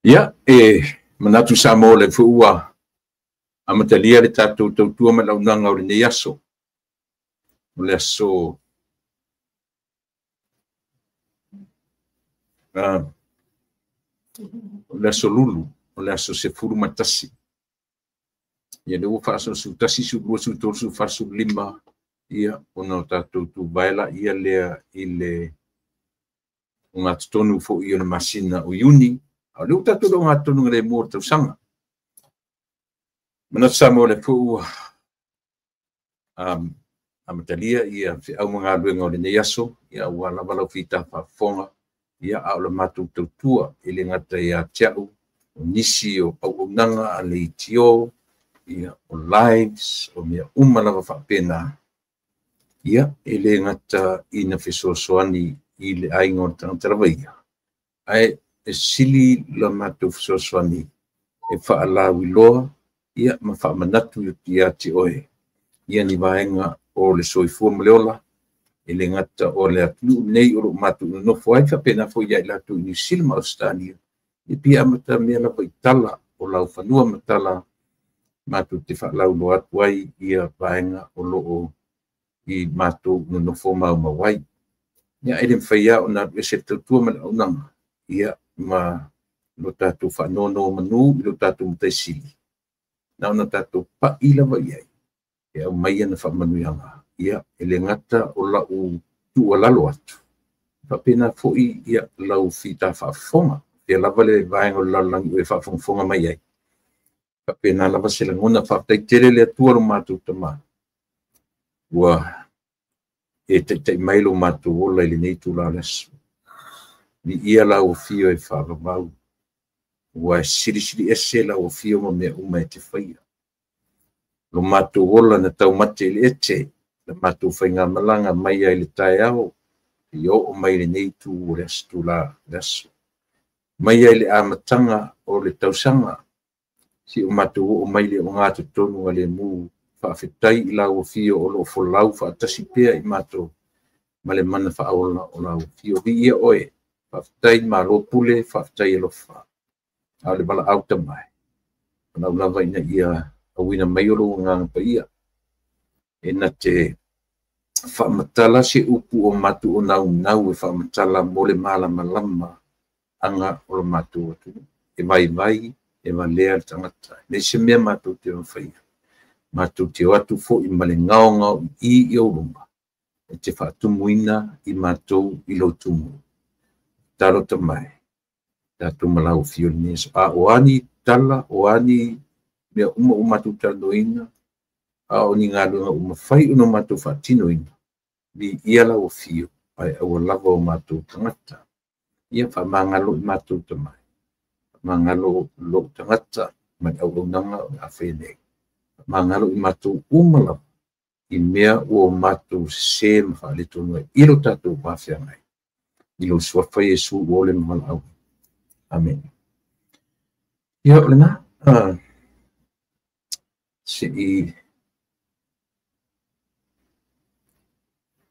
Ia, e manatu Samoa o lea foi ua amatalia le tatou tautua ma le auaunaga o lenei aso. O le aso o le aso Lulu, o le aso 11. Ia lea ua faasoa 11, 12, 13, 14, 15, ia, ona o tatou tuvae laia lea i le ogatotonu foi o le masina o Iuni, a o lea ua tatou i le ogatotonu lemu o le tausaga. Manatu Samoa o lea foi ua amatalia ia feau ma galuega o lenei aso, ia aua lava lau fita faafofoga, ia a o le matou tautua e le gata ia te au, o nisi o auaunaga a le ETO, ia o lives, o mea uma lava faapena, ia e le gata ina fesoasoani i le aiga o le tagata lava ia, ae e sili la matou fesoasoani e faalauiloa ia ma faamanatu ia te oe ia ni vaega o le soifua ma le ola, e le gata o le atunuu lenei o lo o matou nonofo ai, faapena foi ia i latou i Niu Sila ma Ausetalia, e fia amatamea lava i tala o laufanua ma tala matou te faalauiloa atu ai ia vaega o lo o i matou nonofo maumau ai. Ia, e le mafai lava ona alu ese le tautua ma le auaunaga, ia ma lo tatou faanonomanu i lo tatou Matai Sili, na ona tatou pai lava i ai e aumai ana faamanuiaga. Ia, e le gata o lau tuualalo atu, faapena foi ia lau fita faafofoga, fea lava le vaega o le lalolagi o e faafogafoga mai ai, faapena lava se lagona. Faafetai tele le Atua lo matou Tama, ua e taitai mai lo matou ola i lenei itula o le aso. Viia lau afio e faavavau, ua e silisili ese lau afio ma mea uma e te faia. Lo matou ola na taumate i le ete, la matou faigamalaga mai ai le taeao, seia oo mai lenei itu o le aso tula le aso. Mai ai le amataga o le tausaga, seia o matou oo mai le ogatotonu a lemu. Faafetai i lau afio o lo o folau faatasi pea i matou ma le mana faaola o lau afio. Viia oe, faafetai malo pule, faafetai alofa. A o le valaau tamae, valaau lava ina ia auina mai o lou agaga paia, e na te faamatala se upu o matou o naunau e faamatala mo le malamalama aga o lo matou atunuu. E vaivai, e valea le tagata. E leai se mea matou te mafaia. Matou te o atu foi ma le gaogao i i ou luma, e te faatumuina i matou i lou tumu. Tatalo tamae, tatou ma lau afio i lenei aso. A o a ni tala, o a ni mea uma ua matou talanoaina, a o ni galuega ua mafai ona matou faatinoina, viia lau afio, ae aua lava o matou tagata. Ia faamagalo i matou tamae, faamagalo lou tagata ma le auaunaga o le a faia nei. Faamagalo i matou uma lava i mea ua o matou sese ma faaletonu ai i lo tatou va feagai. I lou suafa Iesu ua ole ma valaau. Amene. Ia, o lena, se i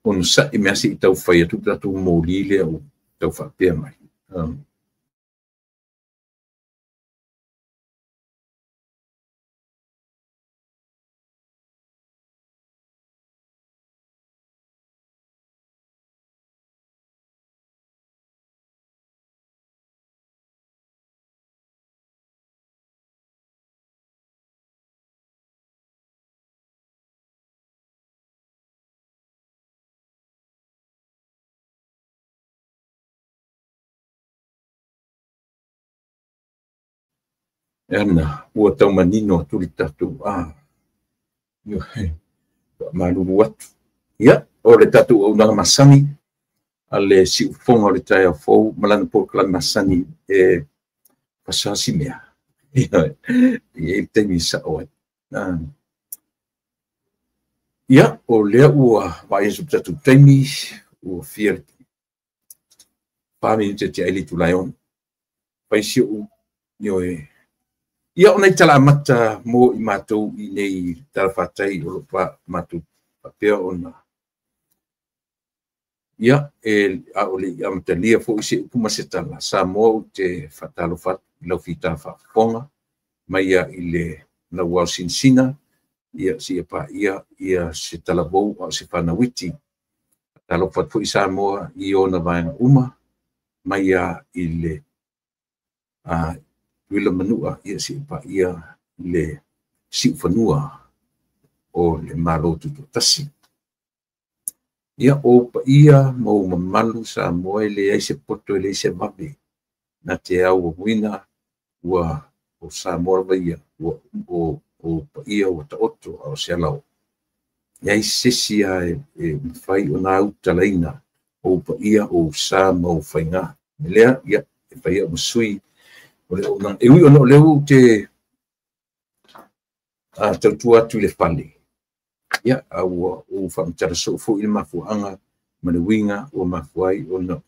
onosai mea se i tau fai atu tatou moli lea ua tau faapea mai. E ana ua taumanino atu le tatou faamalulu atu. Ia, o le tatou auaunaga masani a le siufofoga o le taeao fou ma lana polokalame masani e fasasimea. Ia, e i ai le taimi e sao ai. Ia, o lea ua vaai atu i le tatou taimi, ua fia 4 minute tia ai le itula e 6. Fai si ou, ioe. Ia, o nai tala amata mo i matou i nei talafatai o lo o matou faapea ona ia e a o le i amatalia foi se upu ma se tala Samoa, ou te faatalofa atu i lau fita faafofoga mai ia i le lauao sinasina, ia seia paia ia se talavou a o se fanauiti. Faatalofa atu foi Samoa i ona vaega uma mai ia i le Tutuila Manua, ia seia paia le siufanua o le Malo Tutoatasi. Ia, o paia ma ou mamalu Samoa, e leai se poto e leai se vave na te auauina ua o Samoa lava ia ua o paia ua taoto a o se alao. Leai se isi a e mafai ona autalaina ou paia, ou sa ma ou faiga. Lea, ia, e fai au ma sui o le auaunaga. E ui ona o lea ou te tautua atu i le fale, ia, a ua ou faamatala soo foi le mafuaaga ma le uiga ua mafua ai ona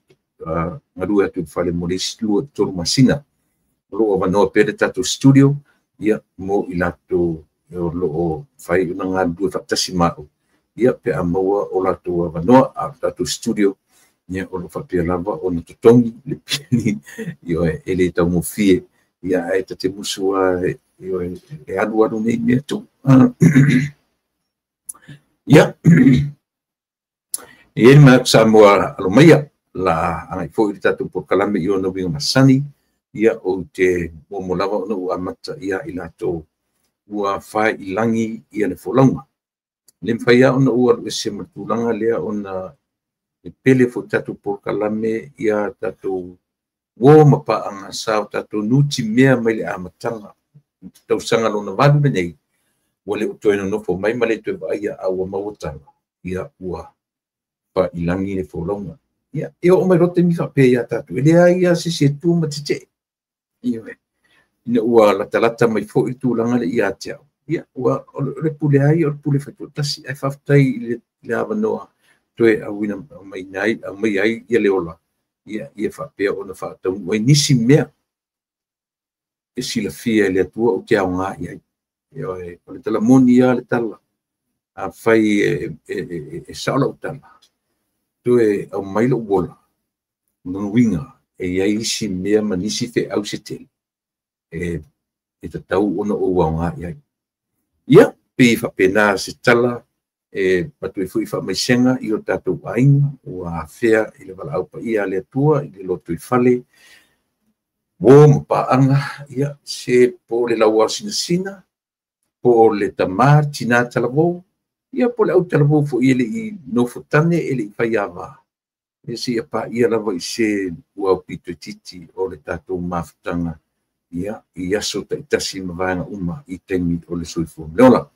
galue atu i le fale mo le isi 2-3 masina. O lo o avanoa pea le tatou studio, ia, mo i latou o lo o fai ona galulue faatasi ma au, ia, pe a maua o latou avanoa. A o le tatou studio, ia, o lo o faapea lava ona totogi le pili, ioe, e le taugofie, ia, ae ta te musu lava, ioe, e alu alu nei mea tu. Ia, e i ai le manatu Samoa, alo maia la agai foi le tatou polokalame i ona uiga masani. Ia, ou te muamua lava ona ou amata ia i latou ua failagi ia le folauga. Le mafai lava ona ou alu ese ma le tulaga lea ona e pele foi tatou polokalame ia tatou uo ma paaga sa o tatou nutimea mai le amataga tausaga lona valu lenei ua le o toe nonofo mai ma le toe vaaia, a ua maua tala ia ua failagi le folauga. Ia, e oo mai loa taimi faapea ia tatou, e leai lava se isi e tu ma tetee. Ioe, ina ua latalata mai foi le tulaga le ia te au, ia, ua o le pule ai o le pule faitoatasi, ae faafetai i le avanoa toe auina mai ai aumai ai ia le ola, ia, ia faapea ona faataunuu ai nisi mea e silafia e le Atua ou te aoga i ai. Ioe, o le tala moni lava le tala, afai e sao lau tala, toe aumai lou ola, lona uiga e i ai isi mea ma nisi feau se tele e tatau ona ou aoga i ai. Ia, pei faapena se tala e avatu ai foi faamaisega i o tatou aiga ua afea i le valaau paia a le Atua i le lotoifale, uo ma paaga, ia, se po o le lauao sinasina, po o le tamā tinā talavou, ia, po o le autalavou foi e le i nofotane e le i faiava, ia, seia paia lava i se ua aupito itiiti o le tatou mafutaga, ia, i aso taitasi ma vaega uma i taimi o le soifua ma le ola.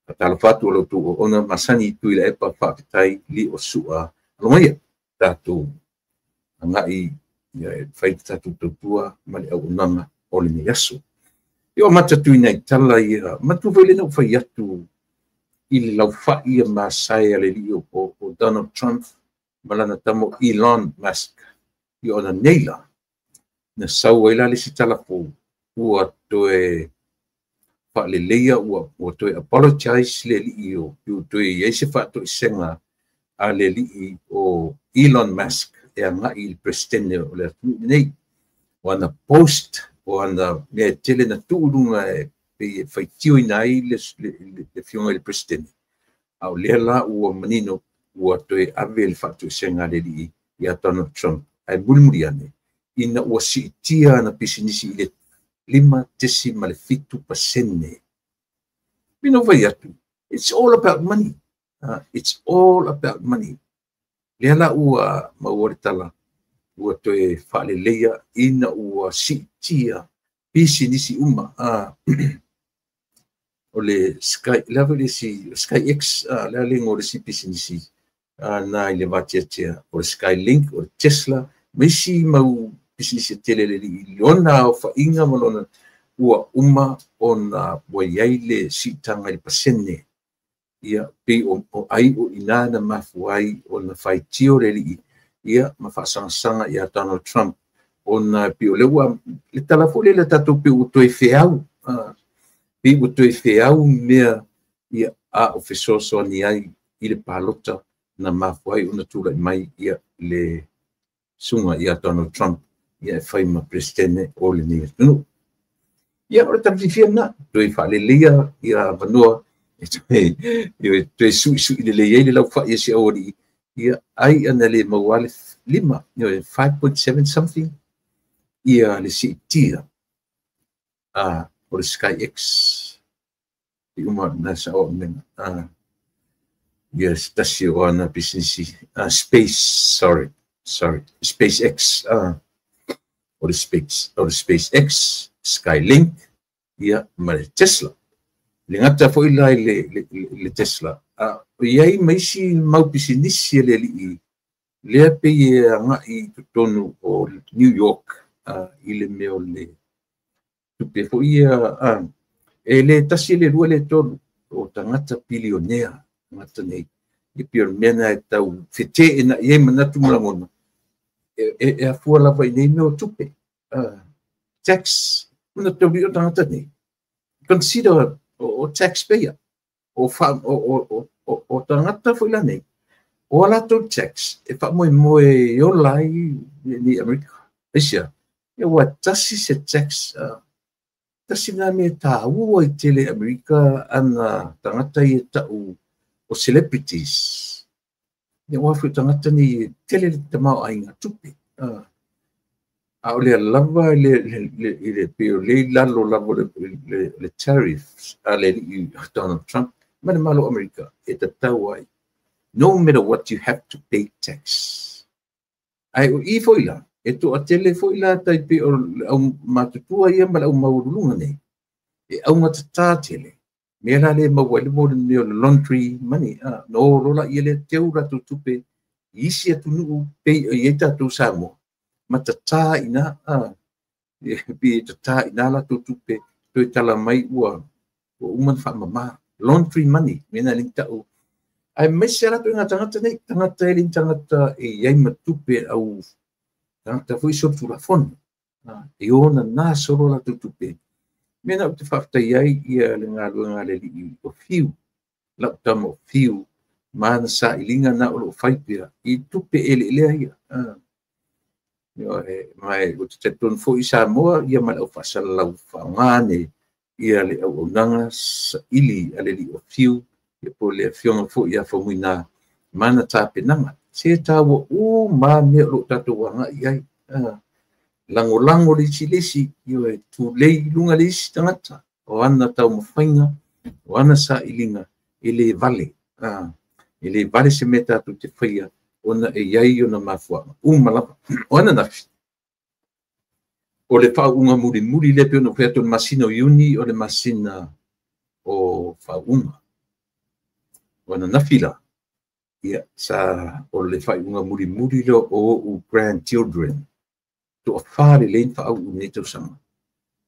Faatalofa atu o lo outou auauna masani Tuilaepa, faafetai li o sua. Alo maia tatou agai, ia, e fai le tatou tautua ma le auaunaga o lenei aso. Ia, o amata atu i tala ia, manatua foi le na ou fai atu i le laufai ia masae a le alii o Donald Trump ma lana tama Elon Musk. Ia, ona nei la, na sau ai la le isi tala fou, ua toe faaleleia, ua toe apologize le alii o, ua toe i ai se faatoesega a le alii o Elon Musk e agai i le Peresetene o le atunuu lenei. O ana post, o ana mea e tele na tuu i luga e pei e faitioina ai le afioga i le Peresetene. A o lea la ua manino ua toe ave le faatoesega a le alii ia Donald Trump. Ae mulimuli ane, ina ua siitia ana pisinisi i le 5.7%. Pina fai atu, it's all about money. It's all about money. Lea la ua maua le tala, ua toe faaleleia ina ua siitia Pisinisi uma o le Sky le ava le isi SkyX, le a le igoa o le isi pisinisi na i le vateatea, o le Skylink, o le Tesla ma isi mau pisinisi e tele le alii i lona aofaiga ma lona ua uma ona ua i ai le siitaga i le pasene. Ia pei o ai o i ina na mafua ai ona faitio le alii ia ma faasagasaga ia Donald Trump, ona pei o lea ua le tala foi lele a tatou pei ua toe feau, pei ua toe feau mea ia a o fesoasoani ai i le palota na mafua ai ona tulai mai ia le susuga ia Donald Trump ia e fai ma Peresetene o lenei atunuu. Ia o le tala fiafia lena, toe faaleleia ia avanoa e toe suisui lelei ai le laufai e si aualii, ia ai ana le maua le 5, 5.7 something ia le siitia o le SkyX. I uma na sa o mena ia se tasi o ana pisinisi space, sorry, SpaceX, o le SpaceX, Skylink ia ma le Tesla. Le gata foi la i le Tesla, i ai ma isi mau pisinisi e le alii lea pei e agai i totonu o New York, i le mea o le tupe foi ia, e le tasi le lua le tolu o tagata bilionea tagata nei. E pei o le mea na e tau feteenai ai manatu ma lagona, e afua lava i nei mea o tupe, tax, mana tauli o tagata nei. Consider o taxpayer, o tagata foi la nei, o a latou tax, e faamoemoe e ola ai ni Amerika. Aisia, e ua tasi se tax, tasi na mea tāua i tele Amerika ana tagata i e tau o celebrities. Ia ua foi tagata ni e tele le tamao aiga tupe. A o lea lava le pei o le lalo lava le tariffs a le Donald Trump ma le Malo Amerika e tatau ai. No matter what, you have to pay tax. Ai o i foi la, e toatele foi la tai pei o le au matutua ia ma le au maualuluga nei, e augatata tele. Mea la le maua ai le mo le mea o le laundry money, no lola ia le teu latou tupe i isi atunuu pei o i ai tatou Samoa. Ma tata ina, pe tata ina latou tupe, toe tala mai ua uma na faamama. Laundry money, mea na le tau. Ai maise latou i ngā tagata nei, tagata e le tagata e i ai ma tupe au tagata foi solitulafono. E ona nā solo latou tupe. Mea na ou te faafetai ai ia le galuega a le alii o Fiu, lau tama o Fiu, ma ana sailiga na o loo fai pea i tupe eleelea ia. Mai o te talitonu foi i Samoa ia ma le au faasalalau faaaoga nei ia le auaunaga saili a le alii o Fiu, ia po o le afioga foi ia Faumuina ma ana tapenaga. Se taua uma mea o loo tatou agai ai. Lagolago le isi le isi, ia e tulei i luga le isi tagata, o ana taumafaiga, o ana sailiga, e le vale. E le vale se mea tatou te faia, ona e i ai ona mafuaaga uma lava. O ana nafi, o le faauuga mulimuli lea pei ona ou fai atu o le masina o Iuni, o le masina o faauuga. O ana nafi la, ia sa o le faaiuga mulimuli lea o ou grandchildren. Toafa lelei na faauu nei tausaga.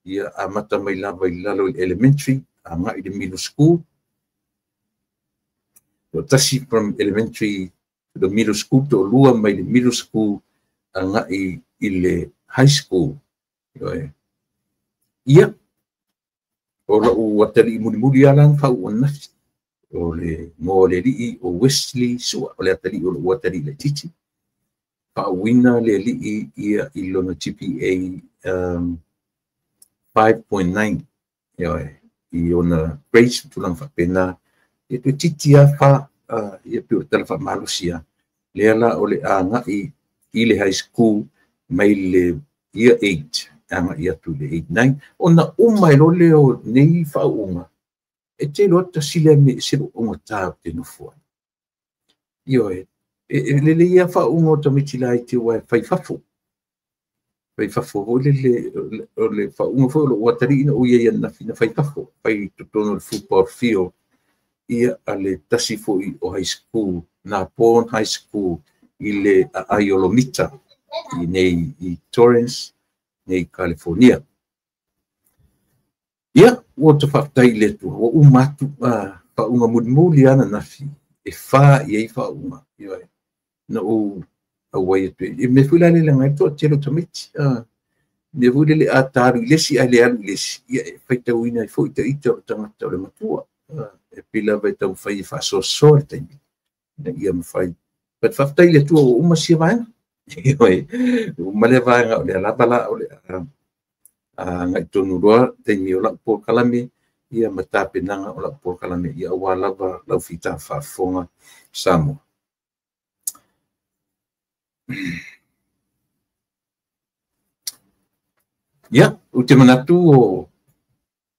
Ia amata mai lava i lalo i elementary, agai i le middle school. Toatasi from elementary to the middle school, toalua mai le middle school agai i le high school. Ia, o lau atalii mulimuli lava na faauu ananafi. O le igoa o le alii o Wesley Sua, o le atalii o lou atalii laitiiti. Faauuina le alii ia i lona GPA 5.9, i ona grades ma tulaga faapena. Ia toeitiiti lava fa, ia pei o le tala faamalosi lava. Lea la o le agai i le high school mai le year 8, agai atu i le 8, 9. Ona uma e loa lea o nei faauuga, e te iloa tasi lea mea e ese lou augata ou te nofo ai. Ioe, e lelei lava faauuga o tamaiti laiti aua e fai fafo. Fai fafo foi lele o le faauga foi o lou atalii na ou i ai ananafi na fai fafo, fai i totonu o le football field ia a le tasi foi o high school, Naporn High School i le aai o Lomita i nei i Torrance, nei California. Ia, ua ta faafetai i le Atua, ua uma atu faauga mulimuli ananafi, e 4 i ai faauga. Ioe, na ou auai atu ai. E mea foi la le leaga ai le toatele o tamaiti. Mea foi lele a ta alu i le isi ae le alu i le isi, ia e faitauina ai foi ita o le tagata o le matua. E pei lava e taumafai e faasoasoa le taimi ina ia mafai. But faafetai i le Atua ua uma sia vaega. Ioe, ua uma lea vaega o lea lava la o le agai tonu loa taimi o lau polokalame ia ma tapenaga o lau polokalame ia aua lava lau fita faafofoga Samoa. Ia, ou te manatu o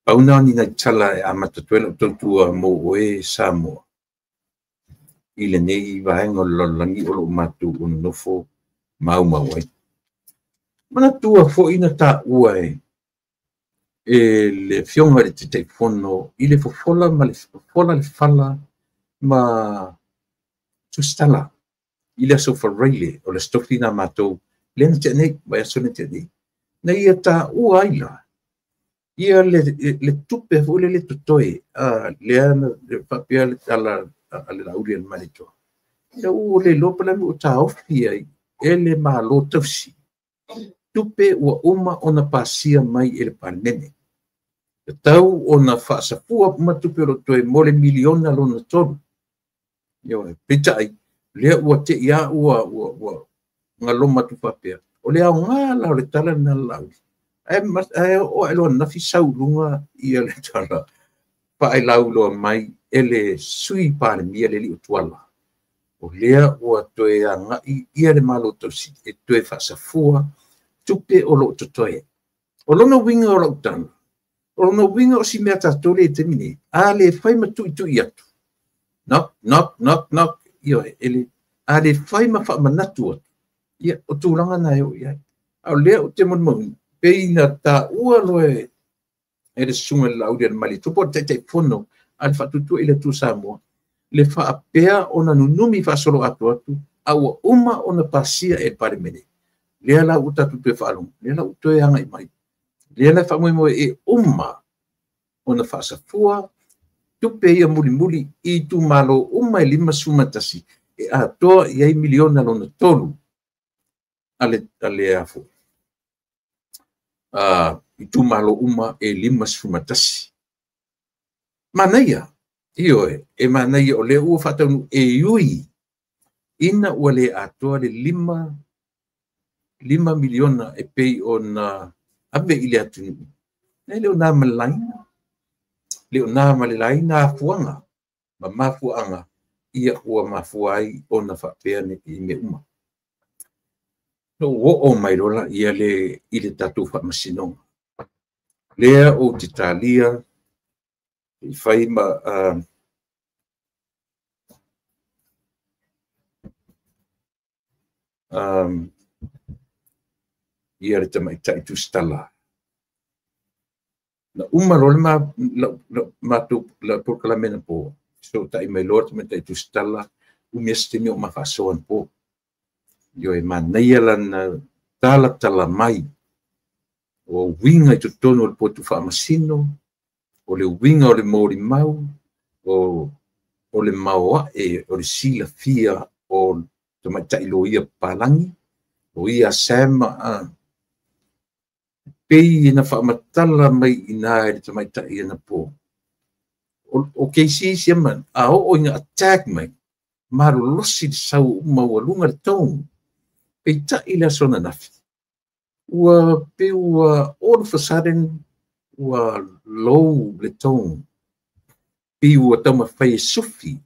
pau na o ni nai tala e amata atu ai lau tautua mo oe Samoa i lenei vaega o le lalolagi o loo matou o nonofo maumau ai. Manatua foi na taua e le afioga i le Taitaifono i le fofola ma le fofola le fala ma tusitala i le aso Faraile o le Aso Tofi na matou lea na tea nei, vaiaso na tea nei. Na ia taua ai la ia le tupe foi lele totoe, lea na faapea le tala a le Laauli a le Malietoa. Ia ua le iloa po o le a le mea ua taofi ai e le Malo tausi tupe ua uma ona pasia mai e le Palemene. Tatau ona faasafua uma tupe o lo o toe mo le miliona lona 3. Ioe, peitai, lea ua tei lava ua galoma atu faapea. O le aoga la o le tala lena a le Laauli. Ae oo ae loa ananafi sau i luga ia le tala faailauloa mai e le Sui Palemia le alii o Tuala. O lea ua toe agai ia le Malo tausi e toe faasafua tupe o loo totoe. O lona uiga o lau tala, o lona uiga o si mea tatou le i taimi nei, a le fai ma tuitui atu, knock, knock, knock, knock, ioe, ele, a le fai ma faamanatu atu, ia, o tulaga na e oo i ai. A o lea ou te molimauina, pei na taua loa e le susuga i le Laauli a le Malietoa po o le Taitaifono a le Faatuatua i le Atua Samoa, le faapea ona nunumi faasolo atu atu, a ua uma ona pasia e le Palemene. Lea la ua tatou toe faalogo, lea la ua toe agai mai. Lea la e faamoemoe e uma ona faasafua tupe ia mulimuli i itumalo uma e 51 e atoa i ai miliona lona 3 a le afo. Itumalo uma e 51. Manaia, ioe, e manaia o lea ua faataunuu e ui ina ua le atoa le 5 miliona e pei ona ave i le atunuu. E le o na ma le laina. Le o na ma le laina afuaga ma mafuaaga ia ua mafua ai ona faapea i mea uma. No oo mai loa ia le i le tatou faamasinoga. Lea ou te talia i fai ma ia le tamaitai tusitala. Na uma loa le matou polokalame na po, fesootai mai loa le tamaitai tusitala, umi ese taimi o ma faasoa na po. Ioe, manaia lana talatala mai o uiga i totonu o le potu faamasino, o le uiga o le molimau, o le maoae, o le silafia o tamaitai loia papalagi, o ia Sam, pei na faamatala mai i ina e le tamaitai ana po. O keisi isi ama, a oo ina attack mai, malolosi le sau uma ua luga le tone, peitai le aso ananafi. Ua pei ua all of a sudden ua low le tone. Pei ua taumafai e sufi,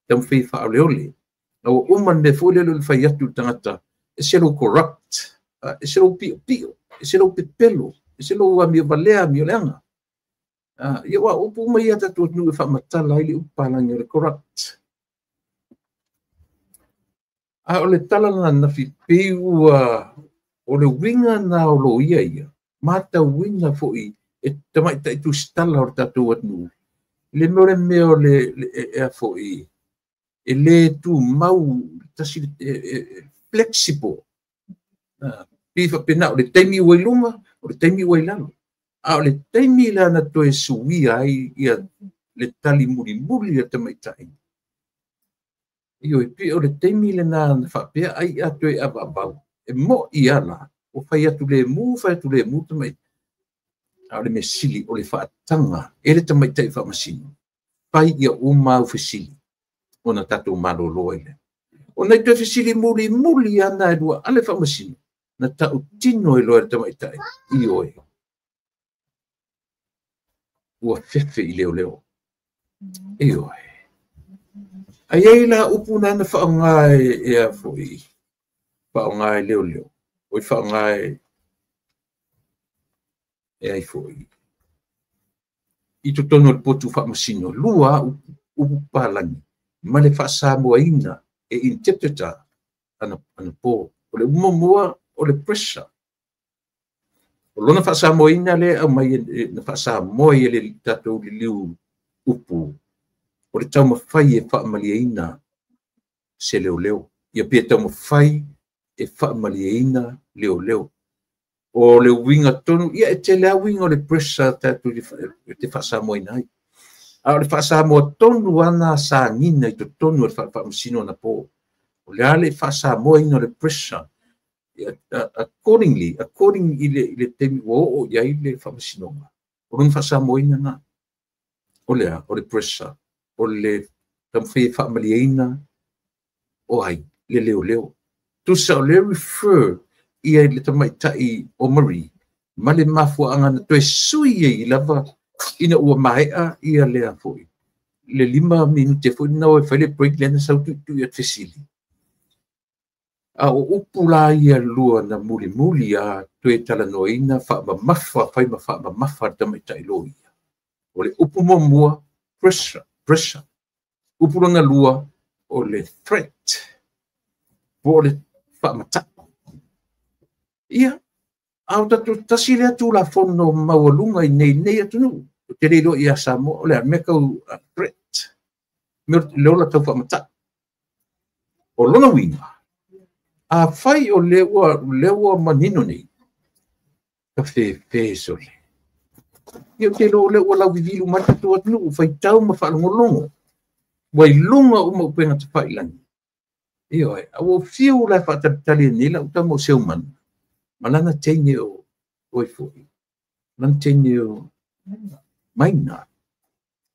taumafai e faaoleole. Na ua uma le mea foi lea o le fai atu le tagata, e se lou corrupt, e se lou piopio, e se lou pepelo, e se lou amio valea, amio leaga. Ia ua upu uma ia tatou atunuu e faamatala ai le upu palagi o le corrupt. A o le tala lana ananafi pei ua O le uiga na o loia ia, matauina foi e tamaitai tusitala o le tatou atunuu, le mea o le ea foi, e le tumau, tasi flexible. Pei faapena, o le taimi ua i luga, o le taimi ua i lalo. A o le taimi la na toe suia ai ia le tali mulimuli a tamaitai. Ioe, pei o le taimi lena na faapea ai a toe avaavau. E mo'i ala, o fai atu le mu, fai atu le mu tamaitai. A o le mea sili, o le faataga e le tamaitai faamasino, fai ia uma au fesili, ona tatou malolo ai lea. O nai toe fesili mulimuli ana e lua ale faamasino, na tautino e loa le tamaitai, ioe, ua fefe i leoleo. Ioe. Ai ai la upu na na whaonga e a foi, whaonga e leoleo, oi whaonga e ai foi. I totonu o le potu faamasino, lua upu palangi, ma le faasamoaina e interpreter ana po. O le muamua o le pressure. O lona faasamoaina le au mai na faasamoa i le tatou liliu upu, o le taumafai e faamalieina se leoleo. Ia pe taumafai e faamalieina leoleo. O le uiga tonu, ia e tele a uiga o le pressure tatou te faasamoaina ai. A o le faasamoa tonu ana sagina i totonu o le faamasino na po. O le a le faasamoaina o le pressure. Accordingly, according i le taimi ua oo i ai le faamasinoga. O lona faasamoaina na. O le a, o le pressure. O le taumafai e faamalieina o ai, le leoleo. Tusa o le refer ia i le tamaitai o Marie, ma le mafuaaga na toe sui ai lava ina ua maea ia lea foi. Le 5 minute foi na o e fai le break lea na sau tuitui at fesili. A o upu la ia lua na mulimuli a toe talanoaina faamamafa, fai ma faamamafa le tamaitai loia. O le upu muamua, pressure, pressure. Upu lona lua, o le threat, po o le faamatau. Ia, a o tatou tasi lea tulafono maualuga i nei atunuu. O te le iloa ia Samoa, o le a mea kau threat, mea le ola tau faamatau. O lona uiga, a fai o lea ua manino nei, ka fefe sole. Ia o te iloa o lea ua lauvivilu mai tatou atunuu, faitau ma faalogologo, ua iloga uma upega tafailagi. Ioe, a ua fiu la e faatalitali nei lau tama o Seumanu, ma lana teine o oi foi, lana teine o Maina.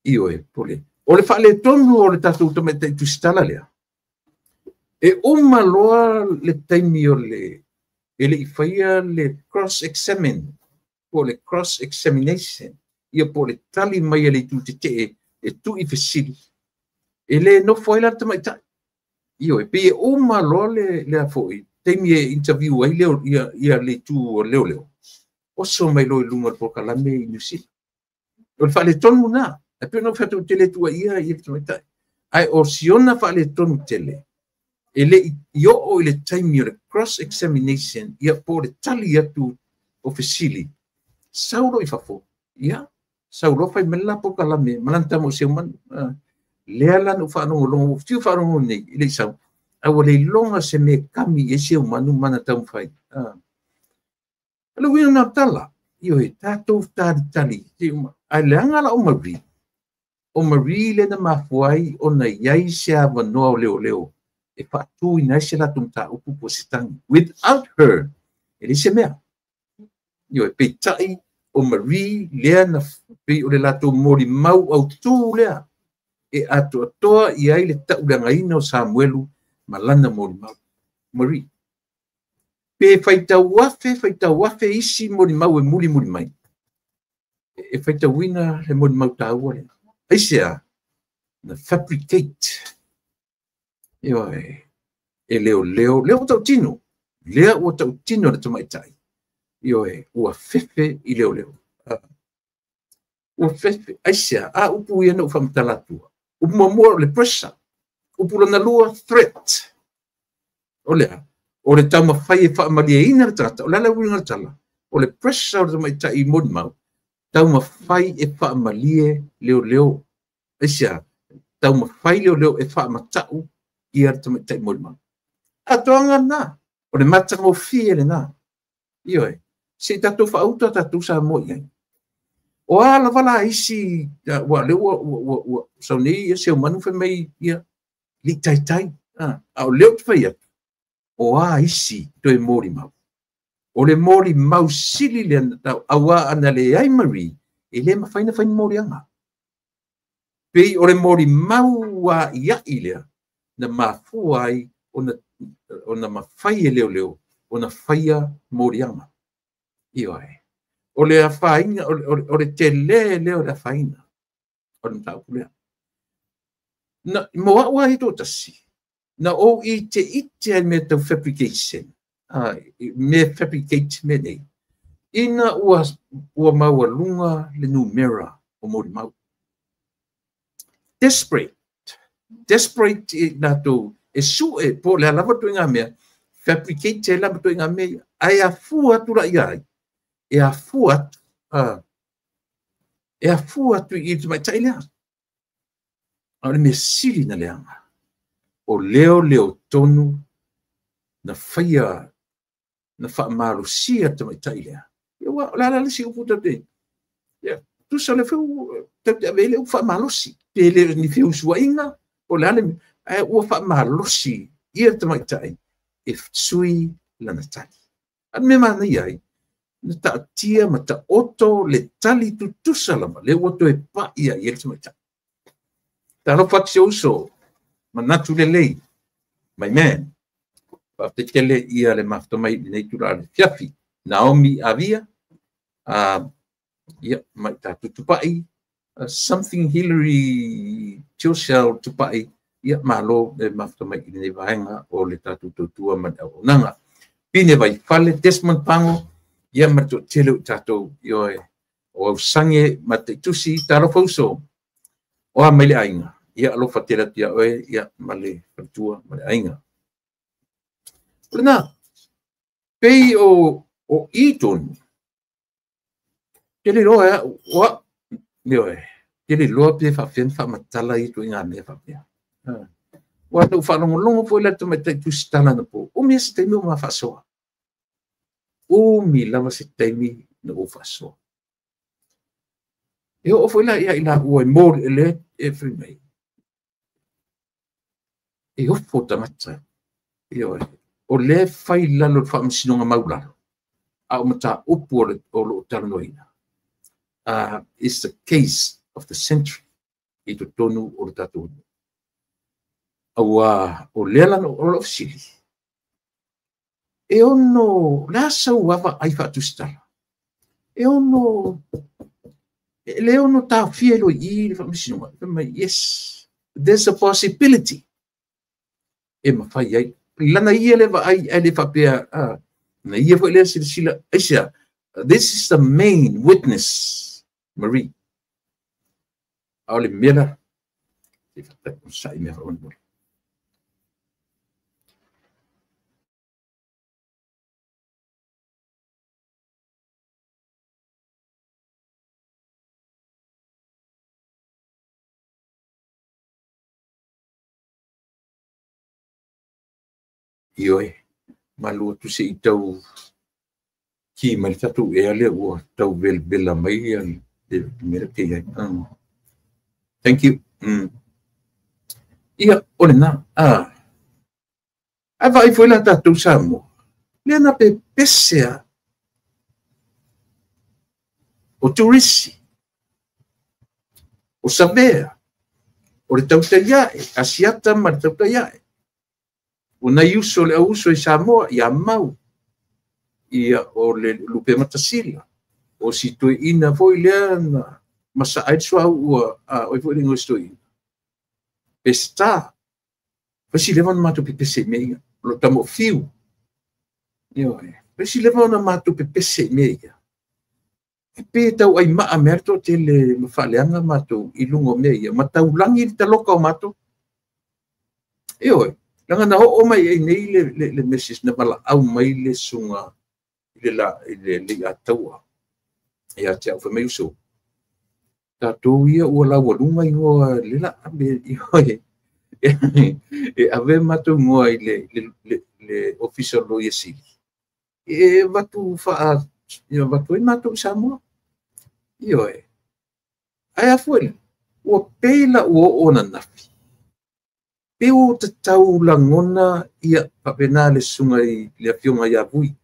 Ioe, pole. O le faaletonu o le tatou tamaitai tusitala lea, e uma loa le taimi o le, e le i faia le cross-examine, po le cross-examination, ia po le tali mai e le itu tetee e tui fesili. E le nofo ai la le tamaitai. Ioe, pe e uma loa le a foi, taimi e interview ai leo, ia le itu o leoleo. Oso mai loa i luga o le polokalame i New Zealand. O le faaletonu na, e pei ona fai atu tele tua ia le tamaitai. Ae o siona faaletonu tele, e le i oo i le taimi o le cross-examination, ia po le tali atu o fesili, sau lo i fafo, ia, sau lo fai mai la polokalame, ma lana tama o Seumanu. Lea la na faalogologo, fiu faalogologo nei, i le i sau, a ua le iloga se mea kami e Seumanu ma na taumafai. O le uiga na tala, ioe, tatou talitali, ai leaga la o Marie. O Marie le na mafua ai ona iai se avanoa o leoleo, e faatuina ai se latou mataupu po o se tagi. Without her, e le se mea. Ioe, peitai o Marie lea na pei o le latou molimau autū lea, e atoatoa i ai le tauleagaina o Samuelu ma lana molimau. Marie. Pe faitau afe isi molimau e mulimuli mai. E faitauina le molimau tāua lea. Aisea, na fabricate. Ioe, e leoleo, lea ua tautino. Lea ua tautino le tamaitai. Ioe, ua fefe i leoleo. Ua fefe, aisea, a upu ia na u faamatala atua. Upu muamua o le pressure. Upu lona lua, threat. O lea, O le taumafai e faamalieina le tagata, o le ala uiga o le tala, o le pressure o le tamaitai molimau, taumafai e faamalie leoleo. Aisea, taumafai leoleo e faamatau ia le tamaitai molimau. Atoaga lena, o le matagofie lena. Ioe, se i tatou faauta tatou Samoa i ai. O a lava la isi, ua lea ua sau nei ia Seumanu fai mai ia, li taitai. A o lea ou te fai atu, o a isi toe molimau. O le molimau sili lea, auā ana leai Marie, e le mafai ona fai ni moliaga. Pei o le molimau aiai lea, na mafua ai ona mafai e leoleo, ona faia moliaga. Ioe. O le afaina, o le tele lea o le afaina, o le mataupu lea. Na, mo au ai tōtasi, na ou i te ite ai mea tau fabrication, mea fabricate mea nei, ina ua maualuga le numera o molimau. Desperate. Desperate i latou e sue po le alava tu ngā mea, fabricate e lava tu ngā mea, ai a fua atu la ia ai. E a fua atu, e a fua atu i te maitai lea. A o le mea sili na leaga, o leo leo tonu na faia, na faamalosia te maitai lea. Ia ua, o le ala le si upu tate, ia, tusa le feu, tate ave le upu faamalosi, pe le ni feusuaiga, o le ala, ai ua faamalosi ia te maitai, e sui lana tali. A me mana ia ai, na taatia ma taoto le tali tutusa lava, le ua toe pa ia i le tamaitai. Talofa atu si uso, manatu lelei, my man. Faafetai ia le mafuta mai i lenei tulaga le fiafi. Naomi Avia, ia, mai tatou Tupai, something Hillary Chilshell Tupai, ia, malo le mafuta mai i lenei vaega o le tatou tautua ma le auaunaga. Pine Vaifale, Desmond Pango, ia ma le toatele o tatou, ioe, o ausange ma taitusi, talofa uso, o a mai le aiga, ia alofa tele atu ia oe, ia ma le faletua ma le aiga. O lena, pei o i tonu, te le loa e au, oa, ioe, te le loa pe faapea na faamatala i tu i ngā mea faapea. Ua na whaalongolongo foi le tamaitai tusitala na po, o mea se taimi o ma faasoa. O mi lava se taimi na o faasoa. E o foi la ia i la ua e mō le e fai mai. E ofo tangata. Ioe. O le fai lalo le faamasinoga maulalo. A o mata upu o lo talanoaina. It's the case of the century. I totonu o le tatou. Aua o lea lana o lo fesili. E ono, le asa uava ai faatusitala. E ono, e le ono taofia i loi i le faamasinoga. Fai mai, yes, there's a possibility. E mafai ai. Lana ia le vaai ai le faapea, na ia foi lea silasila, aisea, this is the main witness, Marie. A o le mea la, e fatai o sai mea whaone. Ioe, malu atu se i tau ki mai le tatou ea lea ua tau velevela mai ia le mea te ai. Thank you. Ia, o lena. Ai vaai foi la tatou Samoa. Lea na pepese a o turisi, o Savea, o le tautaiae, Asiata ma le tautaiae. O nai uso le auso i Samoa, ia mau, ia o le lupe matasila, o si toeina foi lea na masa ai sua ua, oi foi le ngoi toeina. Pesta, fasi leva na matou pepese mea ia, o lo tamo fiu. Ioe, fasi leva na matou pepese mea ia. E pe tau ai maa mea to tele mawhaaleanga matou i lunga o mea ia, ma taulangi le taloka o matou. Ioe, Leaga na oo mai ai nei le message na valaau mai le susuga i le Leiataua ia te au, fai mai uso, tatou ia ua laualuga igoa le la ave e ave matou igoa i le Ofisa o le Loia Sili e avatu avatu ai matou i Samoa. Ioe. Ae a foi ua pei la ua oo ananafi, pe ua tatau lagona ia faapena le susuga i le afioga ia Vui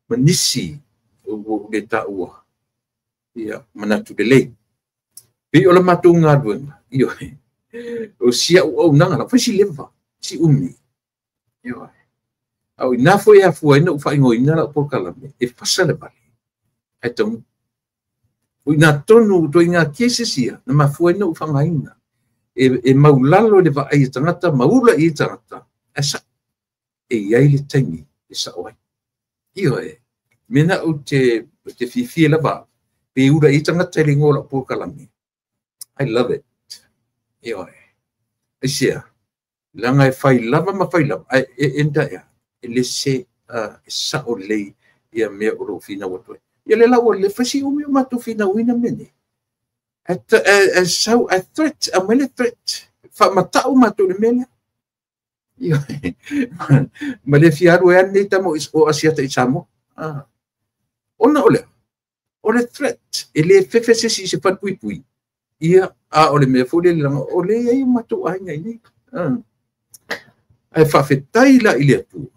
ma nisi ua ou le taua ia manatu lelei. Pei o le matou galuega, ioe, o si au auaunaga la, fai si leva, si umi. Ioe. A o ina foi e afua ai na ou faaigoaina lau polokalame, e fasa le vale, ae taunuu. O ina tonu ituaiga cases ia, na mafua ai na ou faaaogaina. E maulalo i le vaai a tagata, ma ula i tagata, ae sao. E i ai le taimi e sao ai. Ioe, mea ou te fiafia lava, pe ula i tagata i le igoa o lau polokalame. I love it. Ioe. Aisea, leaga e fai lava ma fai lava, ae e enda ea, e le se e sao lelei ia mea o lou finau atu ai. Ia le la ua le fai si umi o matou finauina mea nei. E sau, a threat, a mai le threat. Faamatau matou le mea lea. Ioe. Ma le fia alu e ane nei tama o Asiata i Samoa. Ona o lea, o le threat, e le fefe se isi i se falepuipui. Ia, a o le mea foi le laga, o le i ai o matou aiga i nei. Ae faafetai la i le Atua,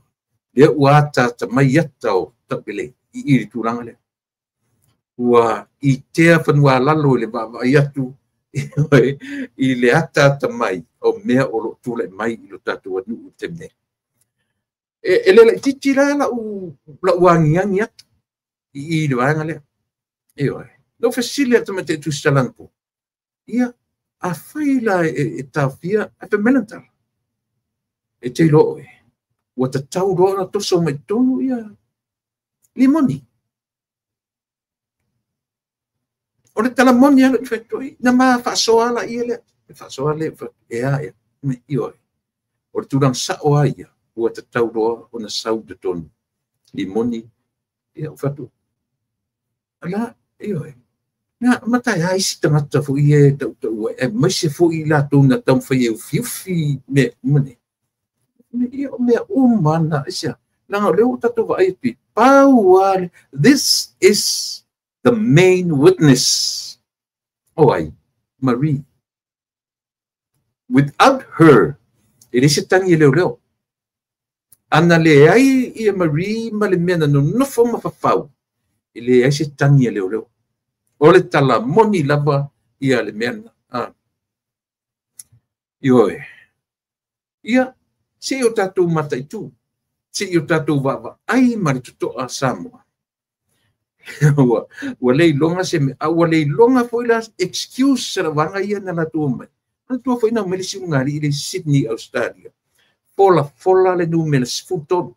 lea ua ataata mai ata o taulelei i le tulaga lea. Ua itea fanualalo i le vaavaai atu i le ataata mai o mea o loo tulai mai i lo tatou atunuu i le taimi nei. E le laitiiti la lau agiagi atu i le vaega lea. Ioe. Na fesili atu ma te tusitalan po. Ia, afai la e taofia, ae fai mai lana tala. E te iloa oe, ua tatau loa ona toso mai totonu ia limoni. O le tala moni ala i fai na ma faasoa ala ia lea. E faasoa lea, e a ea, me ioe. O le tulaga sao a ia, ua tatau loa ona sau i totonu. Limoni, ia, o fatu. Ala, ioe. Na matai ai isi tagata foi e tautaua, e maise foi i latou na taumafai e ufiufi mea uma nei. Ia o mea uma na, aisea, leaga o lea ua tatou vaai atu i pau lava, this is the main witness. O ai, Marie. Without her, e leai se tagi e leoleo. Ana leai ia Marie ma le mea na nonofo ma fafau, e leai se tagi e leoleo. O le tala moni lava ia le mea na. Ioe. Ia, se i o tatou mataitu, se i o tatou vaavaai ma le totoa Samoa. Ua le iloga se mea, a ua le iloga foi la excuse sa lavaga ia na latou mai. Na tua foi na mai le siugali i le Sydney, Australia. Fola fola le numera 13.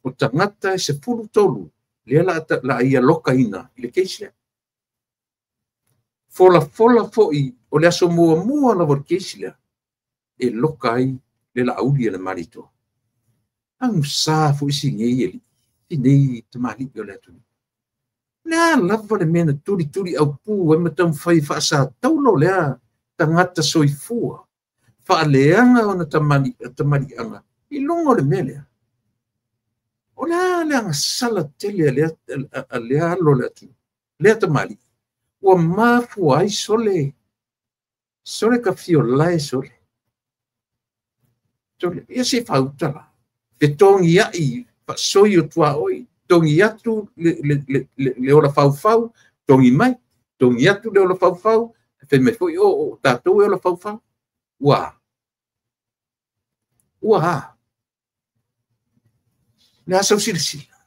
O tagata e 13, lea la ia lokaina i le case lea. Fola fola foi o le aso muamua lava o le case lea, e loka ai le laauli e le Malietoa. Agusa foi si nei eli, si nei tamalii o le atunuu. Le a lava le mea na tulituli au pu ai ma taumafai faasataulo lea tagata soifua, faaleaga ona tamaliiaga i luga o le mea lea. O le a le agasala tele a lea alo o le atunuu, lea tamalii, ua mafua ai sole, sole ka fiolae sole. Sole, ia se fauta la. Fetogi ai faasoi o tuaoi, togi atu le ola faufau, togi mai, togi atu le ola faufau, fai mai foi o tatou e ola faufau. Ua. Ua. Le a sau silasila.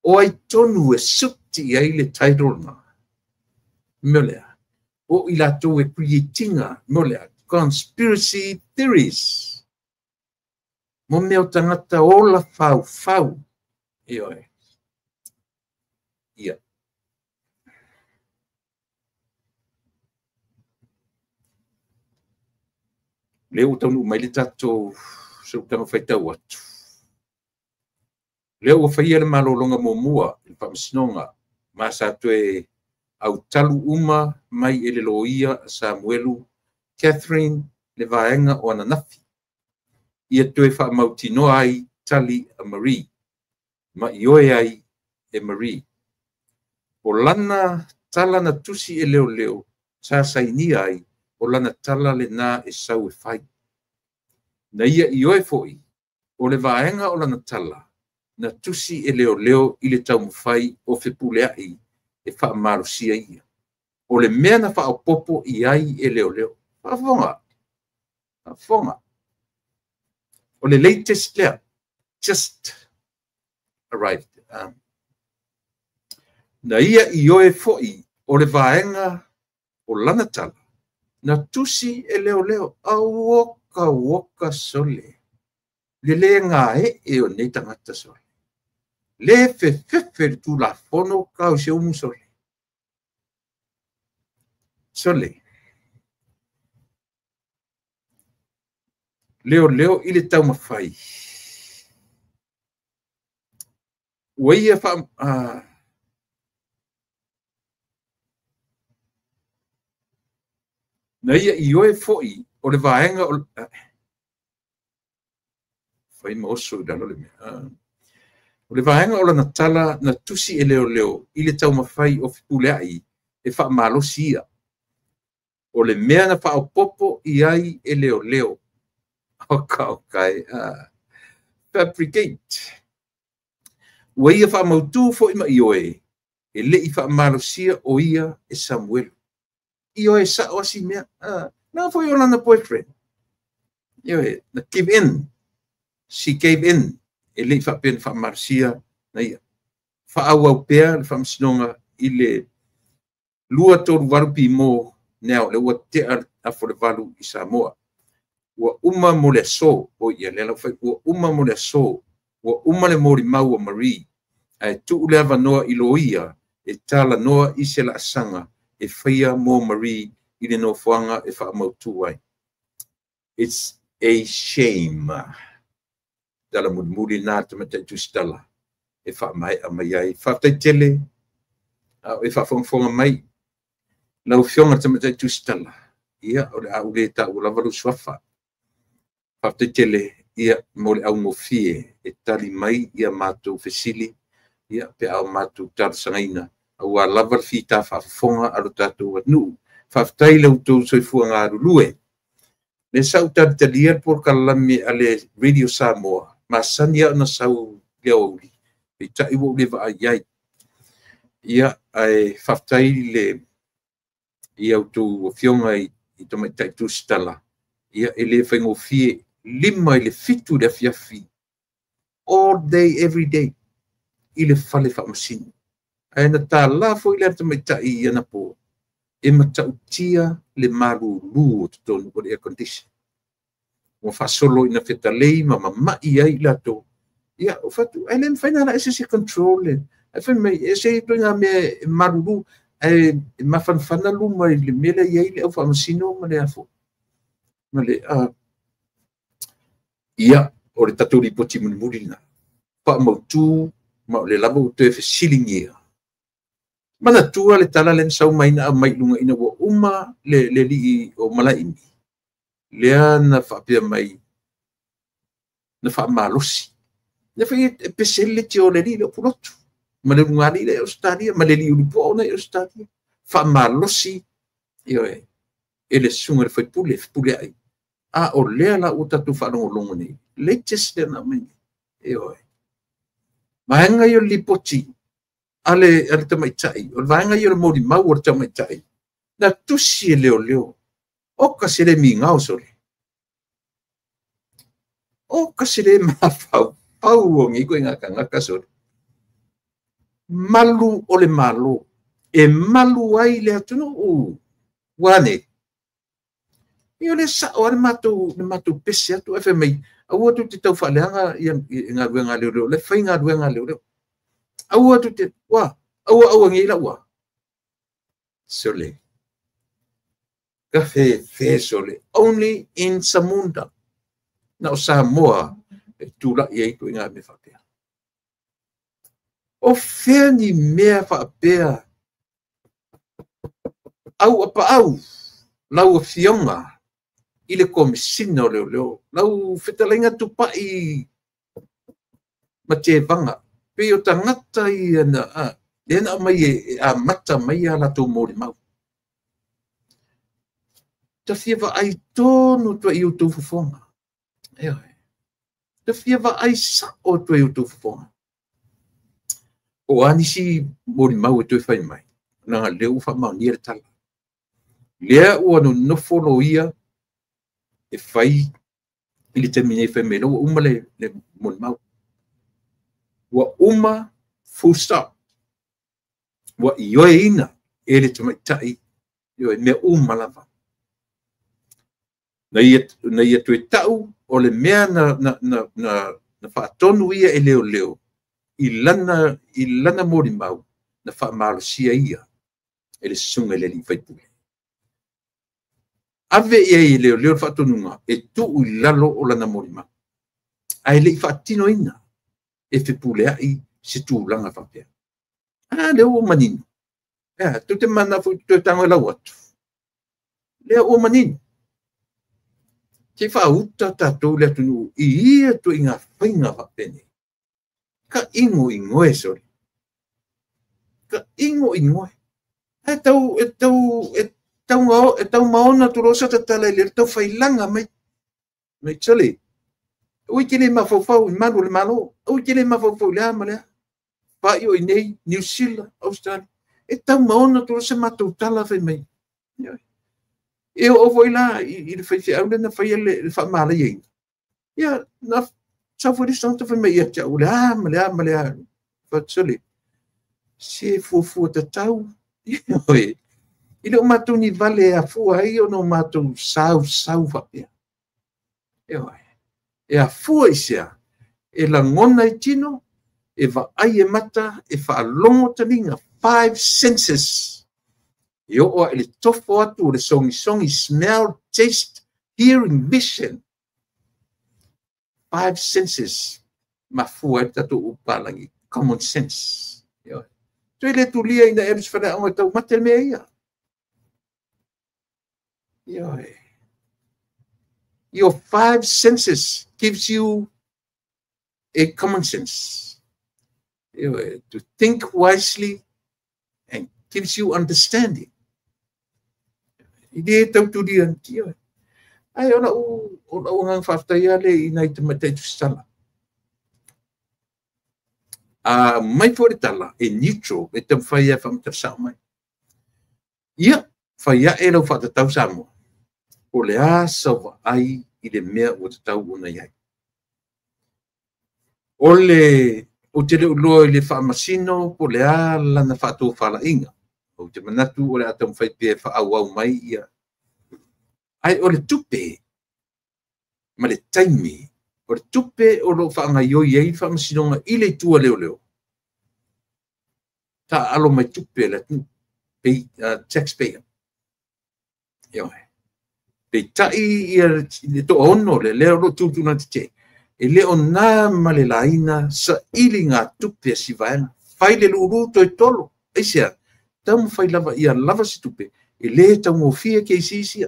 O ai tonu e suti ai le title na. Mea lea. O i latou e creatinga, mea lea, conspiracy theories. Mo mea o tagata ola faufau. Ioe. Ia. Lea ua taunuu mai le tatou sootaga faitau atu. Lea ua faia le malologa muamua i le Faamasinoga ma sa toe autalu uma mai e le loia Samuelu Catherine le vaega o ananafi ia toe faamautinoa ai tali a Marie ma ioe ai e Marie. O lana tala na tusi e leoleo sa sainia ai, o lana tala lena e sau e fai. Na ia ioe foi o le vaega o lana tala na tusi e leoleo i le taumafai o fepuleai e faamalosia ia. O le mea na faaopoopo i ai e leoleo. Faafofoga, faafofoga. O le latest lea, just arrived. Na ia ioe foi o le vaega o lana tala na tusi e leoleo. Auoka uoka sole. Le le gae o nei tagata sole. Le fefefe le tulafono kau se umu sole. Sole. Leoleo i le taumafai. Ua ia na ia ioe foi o le vaega o fai ma oso i lalo le mea. O le vaega o lana tala na tusi e leoleo i le taumafai o fepuleai e faamalosi ia. O le mea na faaopoopo i ai e leoleo. Oka oka e. Fabricate. Ua ia faamautu foi ma ioe e lei faamalosia o ia e Samuelu. Ioe sao asi mea. Na foi o lana boyfriend. Ioe, na give in. She gave in. E lei faapea na faamalosia na ia. Faaauau pea le faamasinoga i le 238 pimo neo le ua tea afu le valu i Samoa. Ua uma mo le aso, o ia le lau fai, ua uma mo le aso, ua uma le molimau a Marie, ae tuu le avanoa i loia e talanoa i se laasaga e faia mo Marie i le nofoaga e faamautu ai. It's a shame. Tala mulimuli nā tamaitai tusitala e faamaea mai ai. Faafetai tele a o e faafogafoga mai lau afioga tamaitai tusitala. Ia, o le a ou le taua lava lou suafa. Faafetai tele ia mo le augofie e tali mai ia matou fesili ia pe a o matou talosagaina aua lava le fita faafofoga a lo tatou atunuu. Faafetai lau outou soifua galulue. Le sa ou talitalia le polokalame a le Radio Samoa, masani lava ona sau i le aoauli, peitai ua ou le vaai ai. Ia, ae faafetai le ia outou afioga i tamaitai tusitala. Ia, e le faigofie, 5 i le 7 i le afiafi, all day, every day, i le fale faamasino. Ae na tālā foi le tamaitai i anapo, e matautia le malūlū o totonu o le air condition. Ua faasolo ina fetalei ma mamai ai i latou. Ia, o fatu, ai le mawhai nā la e se control le. Ai whai mai, e se toi ngā mea e malūlū, e mafanafana luma i le mele i ai le au faamasino ma le afo. Ma le, ia, o le tatou lipoti mulimuli na. Faamautu, ma o le lava ua toe fesilingia. Manatua le tala le na sau mai na aumai i luga ina ua uma le alii o Malaeimi. Lea na faapea mai na faamalosi. Le fai e pesele le tio le alii le o Pulotu. Ma le lugalii le Australia, ma le alii ulipoa ona i Australia. Faamalosi, ioe, e le susuga le faipule, fepuleai. A o lea la ua tatou faalogologo nei. Latest lea na aumai nei. Ioe. Vaega ia o le lipoti a le tamaitai, o le vaega ia o le molimau o le tamaitai, na tusi e leoleo. O ka se le migao sole. O ka se le mafaufau o nei koe ngā kangaka sole. Malu o le malo. E malu ai le atunuu. Ua ne. Ia le sao a le matou pese atu e fai mai, aua tu te tau faaleaga ia ngā ruenga leo leo, le whai ngā ruenga leo leo. Aua tu te, ua, aua aua ngei la ua. Sole. Kafe fesole only in Samunda. Na o Samoa e tula'i ai ituaiga mea faapea. O fea ni mea faapea au apaau lau afioga i le Komesina o Leoleo, lau fetalaiga Tupai ma Tevaga, pei o tagata ia na lea na aumai e amata mai a latou molimau. Ta fia vaai tonu atu ai i outou fofoga. Ioe. Ta fia vaai sao atu ai i outou fofoga. O a nisi molimau e toe fai mai, leaga o lea ua faamaonia le tala. Lea ua nonofo loia e fai i le taimi nei fai mai ua uma le molimau. Ua uma, full stop. Ua ioeina e le tamaitai, ioe, mea uma lava. Na ia toe tau o le mea na faatonu ia e leoleo i lana molimau na faamalosia ia e le susuga i le alii faipule. Ave i ai e leoleo le faatonuga e tuu i lalo o lana molimau. Ae le i faatinoina e fepuleai se tulaga faapea. A lea ua manino. Tou te mana foi toe tago e lau atu. Lea ua manino. Se i faauta tatou le atunuu i ia ituaiga faiga faapenei. Ka igoigoe sole. Ka igoigoe. E tau maona tulosa tatala i le tau failaga mai. Mai sole. Ui ke le mafaufau i malu o le Malo. Ui ke le mafaufau i le a ma le a. Pai o i nei, New Zealand, Australia. E tau maona tulosa matou tala fai mai. E oo foi la i le faifeau lea na faia le faamalaieina. Ia, na sau foi le isi tagata fai mai ia te au, le a ma le a ma le a. Fatusole, se fuafua tatau. I le o matou ni vale e afua ai ona o matou sausau faapea. E afua i sea, e lagona i tino, e vaai e mata, e faalogo taliga, 5 senses. E oo a i le tofo atu o le sogisongi, smell, taste, hearing, vision. 5 senses. Mafua ai le tatou upalagi, common sense. Toe le tulia ina e alu se faleaoga e taumate le mea ia. Ioe. Your 5 senses gives you a common sense. Ioe, to think wisely and gives you understanding. I le tautulia, ioe. Ai, o lau agaga faafetai le i nai tamaitai tusitala. A mai foi le tala, e neutral, e taumafai e faamatala mai. Ia, fai ae lau faatatau Samoa. O le a sau vaai i le mea ua tatau ona i ai. O le o te leo loa i le faamasino, po le a lana faatofalaiga. O te manatu o le a taumafai pea faaauau mai ia. Ai o le tupe ma le taimi, o le tupe o loo faagaioi ai faamasinoga i le itu a leoleo. Ta alo mai tupe le atunuu, taxpayer. Ioe. Peitai ia le toaono le lea o loo tutuna tete. E le o nā ma le laina saili ngā tupe a si vaega. Fai le lulu toi tolo. Aisea, taumafai lava ia lava se tupe. E le taugofie ke isi isia.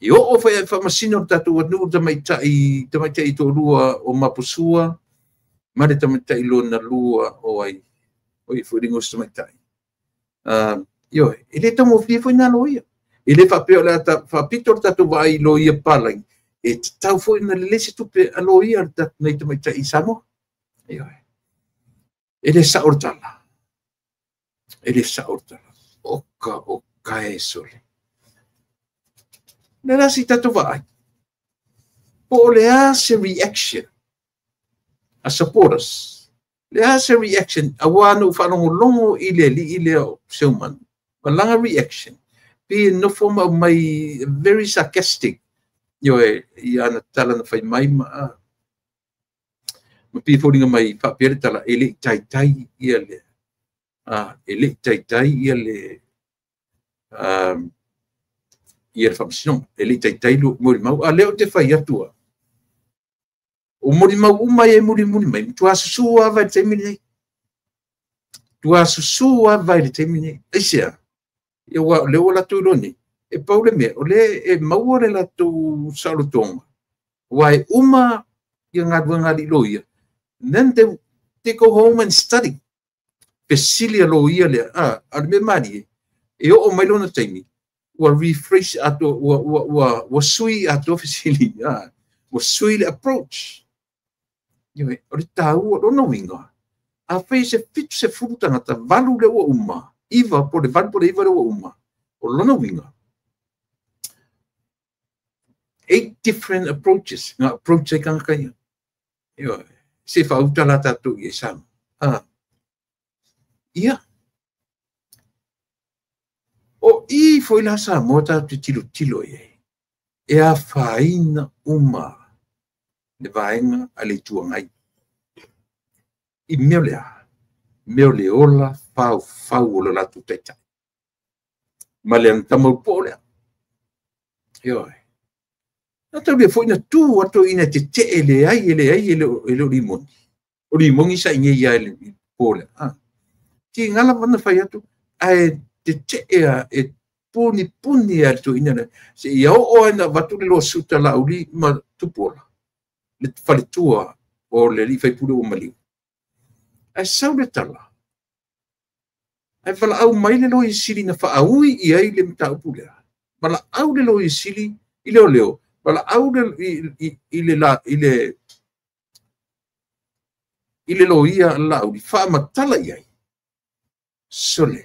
I oo fai ai faamasino le tatou atunuu tamaitai toalua o Mapusua ma le tamaitai lona lua o ai. O i foi lingo se tamaitai. Ioe, e le taugofie foi nā loia. E le faapea o le ata faapito le tatou vaai i loia palagi. E tatau foi na lelei se tupe a loia le tatou nei tamaitai i Samoa. Ioe. E le sao le tala. E le sao le tala. Oka o kae sole. Le la si tatou vaai. Po o le a se reaction a supporters. Le a se reaction a wā no whaalongolongo i le li i lea o Seuman. Malanga reaction. Pe nofo mau mai very sarcastic. Ioe, i ana tala na whai mai ma. Ma pi fōringa mai whaapea le tala e le taitai ia le. E le taitai ia le. Ia le faamasinoga, e le i taitai molimau, a lea ou te fai atu a. O molimau uma e mulimuli mai, matua susu lava i le taimi lenei. Matua susu lava i le taimi lenei. Aisea? Ia aua o lea ua latou iloa nei, e pau le mea, o lea e maua le latou saolotoga, aua e uma ia galuega a alii loia, then they go home and study. Fesili a loia lea, a o le mea malie, e oo mai lona taimi, ua rephrase atoa, ua sui atoa fesili, ua sui le approach. Ioe, o le taua, lona uiga, afai se 70 tagata, 8 lea ua uma, 9 po o le 8 po o le 9 lea ua uma, o lona uiga, 8 different approaches, nga approach ai tagata ia. Ioe, se faauta la tatou i ai Samoa. Ia, o i foi la Samoa tatou te tilotilo i ai, e afaina uma le vaega a le Itu Agai. I mea o le a? Mea o le ola faufau o le latou taitai. Ma le anatamaupoo lea. Ioe. Na taulia foi na tu atu ina tetee leai e leai e le o limoni. O limoni sa i nei ia le po lea. Ti ngala wana fai atu, ae tetee a e puni puni a le ina le. Se ia o ana vatu le lo suta la uli ma tupola. Le faletua o le li faipule o maliu. Ae sau le tala. Ae valaau mai le loia sili na faaui i ai le mataupu lea. Valaau le loia sili i le oleo. Valaau le i le loia lauli faamatala i ai. Sole.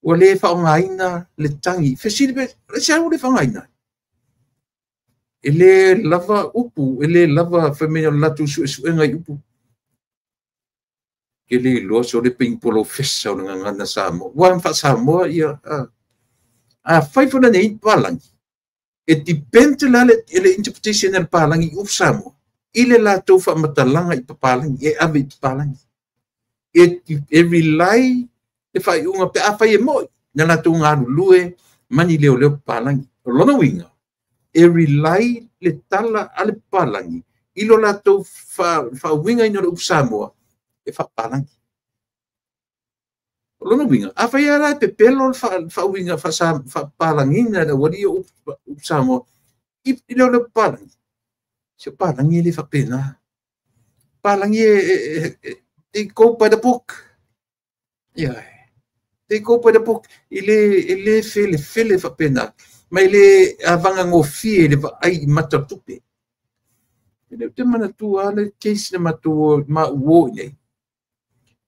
Ua le faaaogaina le tagi. Fesili pe, se au le faaaogaina. E le lava upu, e le lava whaimea o le latou suesuega i upu. Ke le iloa so le ping polo fesa o le gagana Samoa. Ua na faa-Samoa ia. A fai fona nei palangi. E depend la le interpretation e le palangi i upu Samoa. I le latou faamatalaga i papalangi, e ave i papalangi. E rely le faaiuga pe a fai e moi. Na latou galulue mani leo leo papalangi. O lona uiga, e rely le tala a le papalangi i lo latou faauiga ina o le upu Samoa e faapalangi. O lona uiga, a fai ala e pepelo le faauiga faapalagina le auali o upu Samoa i leo leo papalangi. Se palangi e le faapena. Palangi e they go by the book. Yeah. They go by the book. I le fele fele faapena. Ma i le avanga ngofie i le vaai i mata tupe. E le te manatua le case na matua ma uo i nei.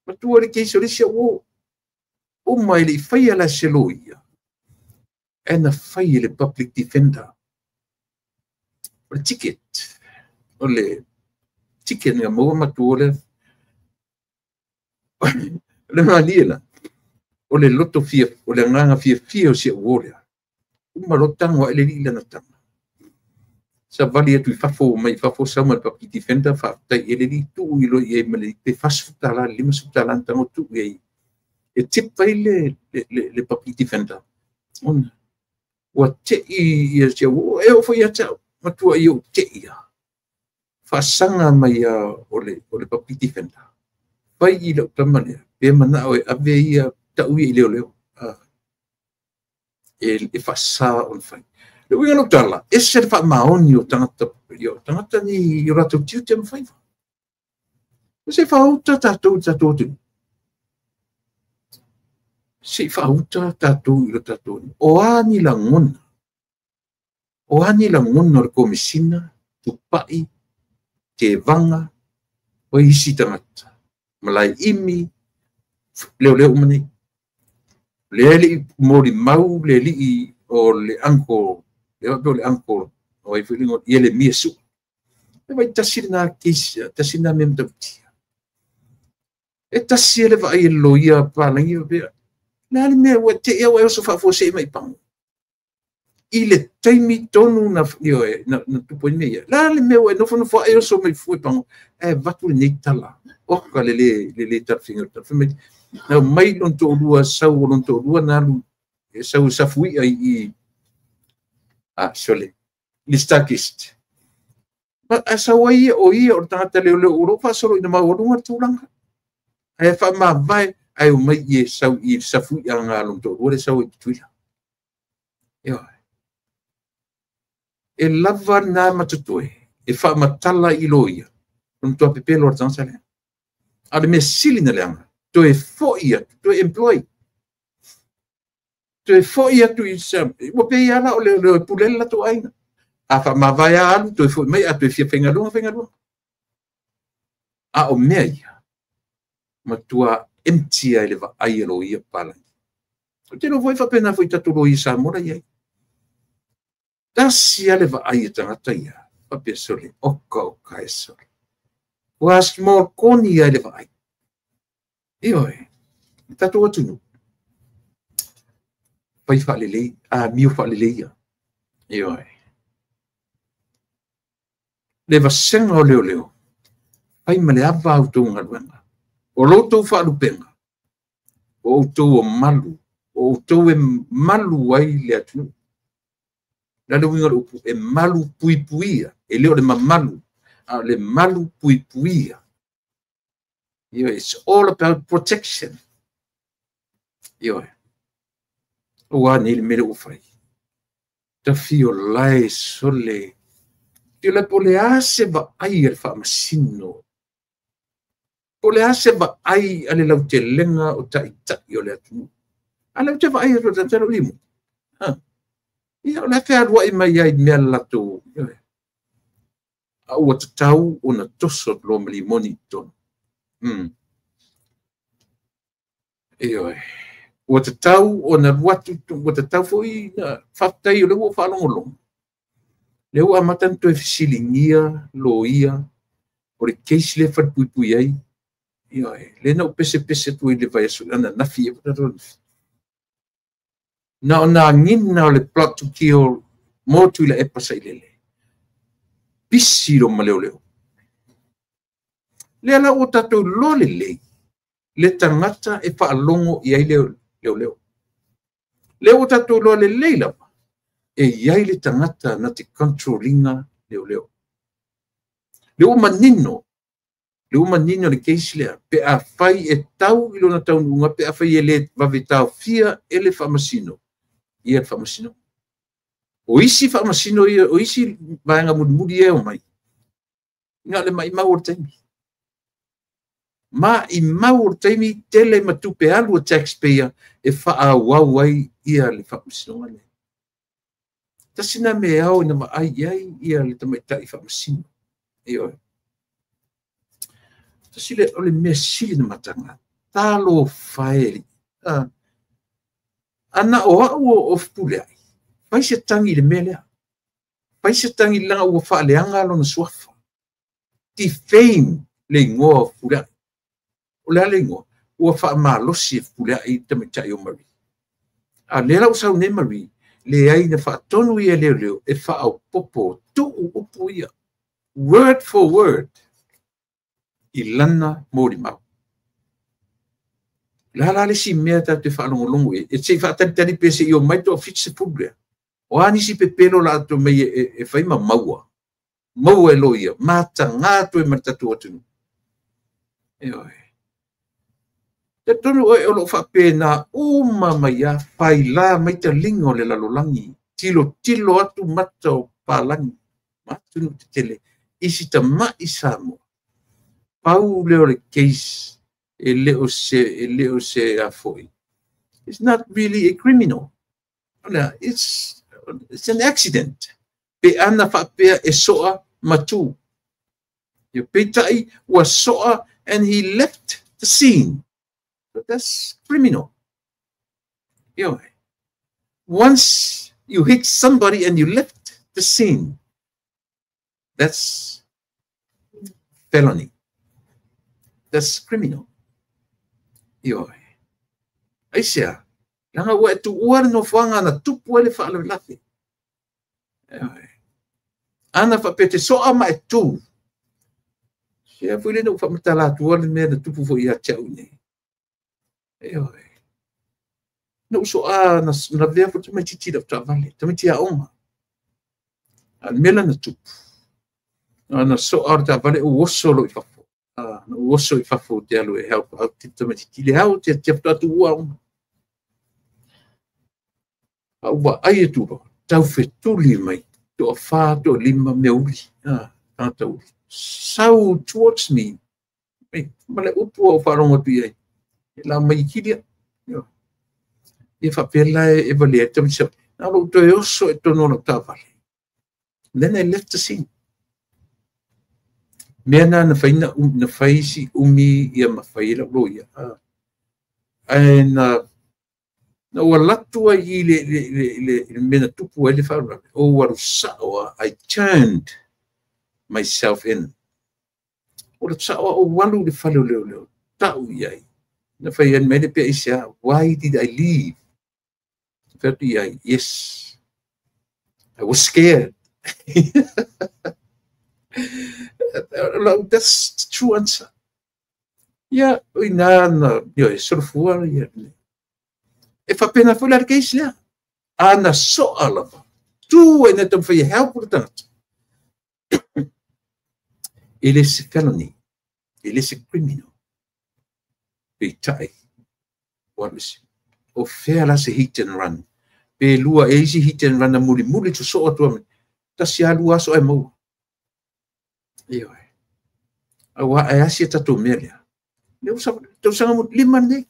Matua le case o le sia uo. Uma i le i whaia la se loia. E na whai le public defender. O le ticket. O le ticket nga maua matua le. Le mani la. O le loto fia, o le nganga fia fia o sia uo lea. Uma lo tango a ele li lana tanga. Sa vali atu i fafo mai fafo sau ma le public defender faafetai ele li tuu i lo i ai ma le pe 40 tala, 50 tala na tango tuu i ai. E tip ai le public defender. Ona ua tei ia sia uo e o foi ia te au. Matua i o tei ia. Faasaga mai ia o le public defender. Fai i lau tama lea. Pe manao e ave ia tau ia i leo leo. E faasa o le fai. Le uiga lau tala, ese le faamaoni o tagata, o tagata ni i o latou tiute ma faiva. Se faauta tatou i tatou atunuu. Se i faauta tatou i lo tatou atunuu. O a ni lagona. O a ni lagona o le komisina, tupai, tevaga, o isi tagata. Malae imi, leo leo uma nei. Le alii molimau le alii o le uncle, le o le uncle, o ai foi le Ieremia Sua. E vai tasi lena case, tasi lena mea matautia. E tasi e le vaai e le loia palangi faapea, le a le mea ua te ea ua e oso faafuasei mai pago. I le taimi tonu na, ioe, na tupu ai mea ia. Le a le mea ua e nofonofo e oso mai fua i pago, e avatu lenei tala. Oka le le talafaiga o le tala. Fai mai, na mai lona toalua sau o lona toalua na alu E sau safuia i sole le stakist. A sau ai o ia o le tagata leoleo o loo faasolo ina maualuga le tulaga. Ae faamavae ae omai i e sau i le safuiaga a lona toalua le sau ai i Tutuila. Ioe. E lava lena ma totoe e faamatala i loia o le matua pepelo o le tagata lea. A o le mea sili na leaga, toe foi atu, toe employ. Toe foi atu i ua pei lava la o le pule le latou aiga. A faamavae lava alu, toe foi mai, a toe fia faigaluega, faigaluega. A o mea ia, matua empty ai le vaai a loia papalagi. Ou te iloa foi faapena foi i tatou loia Samoa la e i ai. Tasi lava le vaai a tagata ia, faapea sole, oka oka e sole. Ua small koni ai le vaai. Ioe, le tatou atunuu, fai faalelei, amio faalelei ia. Ioe. Le vasega o leoleo, fai ma le ava a outou galuega. O lo outou faalupega, o outou o malu, o outou e malu ai le atunuu. Le a le uiga o le upu, e malu puipuia, e le o le mamalu, a o le malu puipuia. Ioe, it's all about protection. Ioe. Ua nei le mea ua fai. Tafi o lae sole. Te le po le a se vaai a le faamasino. Po le a se vaai a le lautelega o taitai o le atunuu. A le te vaai atu o talo limu. Ia o le fealuai mai ai mea latou. Ioe. A ua tatau ona toso loa ma limoni i totonu. Ioe. Ua tatau ona alu atu, ua tatau foi na faafetai o lea ua faalogologo. Lea ua amata ona toe fesiligia loia o le case lea e falepuipui ai. Ioe. Lea na ou pesepese atu ai i le vaiaso ananafi e na ona agina o le plot to kill mo Tuilaepa Sailele. Pisi lo ma leoleo. Lea la ua tatou iloa lelei le tagata e faalogo i ai leoleo. Lea ua tatou iloa lelei lava e i ai le tagata na te control ina leoleo. Lea ua manino, lea ua manino le case lea, pe afai e tau i lona taunuuga, pe afai e le vave taofia e le faamasino, ia le faamasino. O isi faamasino ia, o isi vaega mulimuli e omai, na o le maimau o le taimi. Ma i mau o le taimi tele ma tupe alu a taxpayer e faaauau ai ia le faamasinoga lea. Tasi na mea ao ina vaai i ai ia le tamaitai faamasino. Ioe. Tasi le o le mea sili na mataga. Talofa e. Ana o au o Fepuleai, fai se tagi i le mea lea. Fai se tagi laga ua faaleaga lona suafa. Defame le igoa o Fepuleai. O le a le igoa? Ua faamalosi e Fepuleai i tamaitai o Marie. A lea la ua sau nei Marie, leai na faatonu ia leoleo e faaopoopo tuu upu ia. Word for word i lana molimau. La la le si mea tatou te faalogologo i ai. E se i faatalitali pe se i omai toa 70 lea. O a nisi pepelo la atu mai e fai ma maua. Maua e loia. Mataga atu e ma le tatou atunuu. Ioe. Talitonu oe o loo faapena uma mai a faila mai taliga o le lalolagi. Tilo tilo atu mata o palagi. Ma atunuu tetele. I si tamai Samoa. Pau lea o le case e le o se, e le o se a foi. It's not really a criminal. It's an accident. Pe ana faapea e soa matu. Ia peitai ua soa and he left the scene. But that's criminal. Ioe. Once you hit somebody and you left the scene, that's felony. That's criminal. Ioe. Aisea, laga ua e tuua le nofoaga na tupu ai le faalavelave. Ioe. Ana faapea te soa ma e tu. Sea foi le na ua faamatala atua le mea na tupu foi ia te au nei. Ioe. Na ou soa na lavea foi tamaitiiti i lau taavale, tamaiti aoga. A o le mea la na tupu, na soa o le taavale ou oso loa i fafo. Na ou oso i fafo ou te alu e help out i le tamaitiiti. I le ao te faatoa tuua aoga. A ou vaai atu loa, taufetuli mai, toafa, toalima meauli, tagata uli. Sau towards me, ma le upu ua ou faalogo atu i ai, e la mai i kilia. Ia faapea la e valea ai le tamaiti. Na o lou toe oso i totonu o lau taavale. Then I left the scene. Mea na na fai na fai si umi ia ma fai e lau loia. Ae na ou alu atu ai i le mea na tupu ai le faalavelave, ou alu sao lava, I turned myself in. Ou alu sao lava ou alu i le fale o leoleo, tau i ai. Na fai mai le pea aisea, why did I leave? Fai atu i ai, yes, I was scared. That's the true answer. Ia, o ina na, ioe, solofua ia. E faapena foi la le case lea. A na soa lava, tu ai na taumafai e help le tagata. E le se felony, e le se criminal. Peitai, ua alu ese. O fea la se hit and run? Pe lua e isi hit and run na mulimuli sosoo atu ai. Tasi lava lua aso ae maua. Ioe. Aua ae asi e tatou mea lea. Lea ua tausaga lima lenei.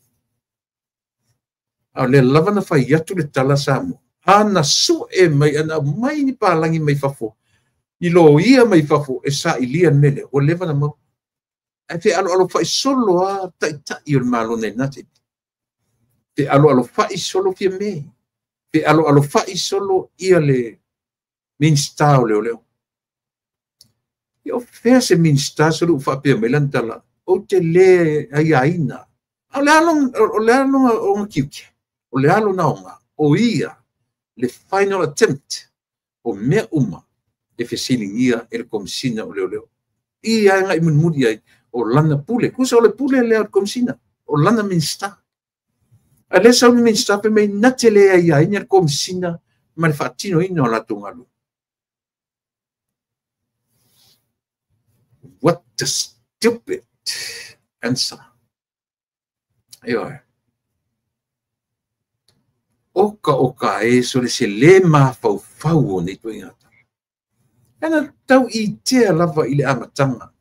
A o lea lava na fai atu le tala Samoa. A na sue mai, ana aumai ni palagi mai fafo, ni loia mai fafo e sailia le mea lea, ua leva na maua. Ae fealoalofai solo lava taitai o le Malo nei lena taimi. Fealoalofai solo Fiame. Fealoalofai solo ia le Minisita o Leoleo. Ia o fea se Minisita solo ua faapea mai lana tala, ou te le aiaina. A o le a lona ona tiute? O le a lona aoga? O ia le final attempt o mea uma e fesiligia e le Komesina o Leoleo. I ae agai mulimuli ai o lana pule. Tusa o le pule lea o le Komesina, o lana Minisita. A lea sau le Minisita fai mai na te le aiaina le Komesina ma le faatinoina o latou galuega. What a stupid answer. Ioe. Oka oka e sole se le mafaufau o nei ituaiga tala. Ana tau itea lava i le amataga.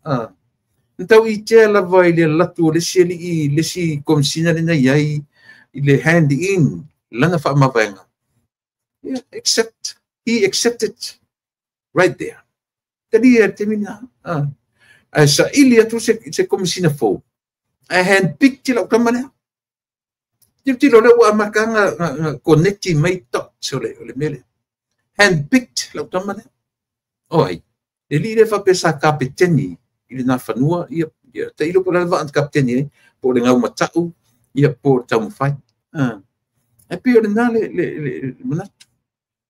Na tau itea lava i le alu atu o le isi alii, le isi Komesina lena i ai i le hand in lana faamavaega. Yeah, accept. He accepted right there. Talia i le taimi lena. Ae saili atu se Komesina fou. Ae handpicked lau tama lea. Tilotilo lea ua amata na connect mai dots o le mea lea. Handpicked lau tama lea. O ai, le alii lea faapea sa kapeteni i lena fanua, ia, ia tailo po o le a le vaa na kapeteni ai, po o le gaumatau, ia po o le taumafai. Ae pei o lena le manatu.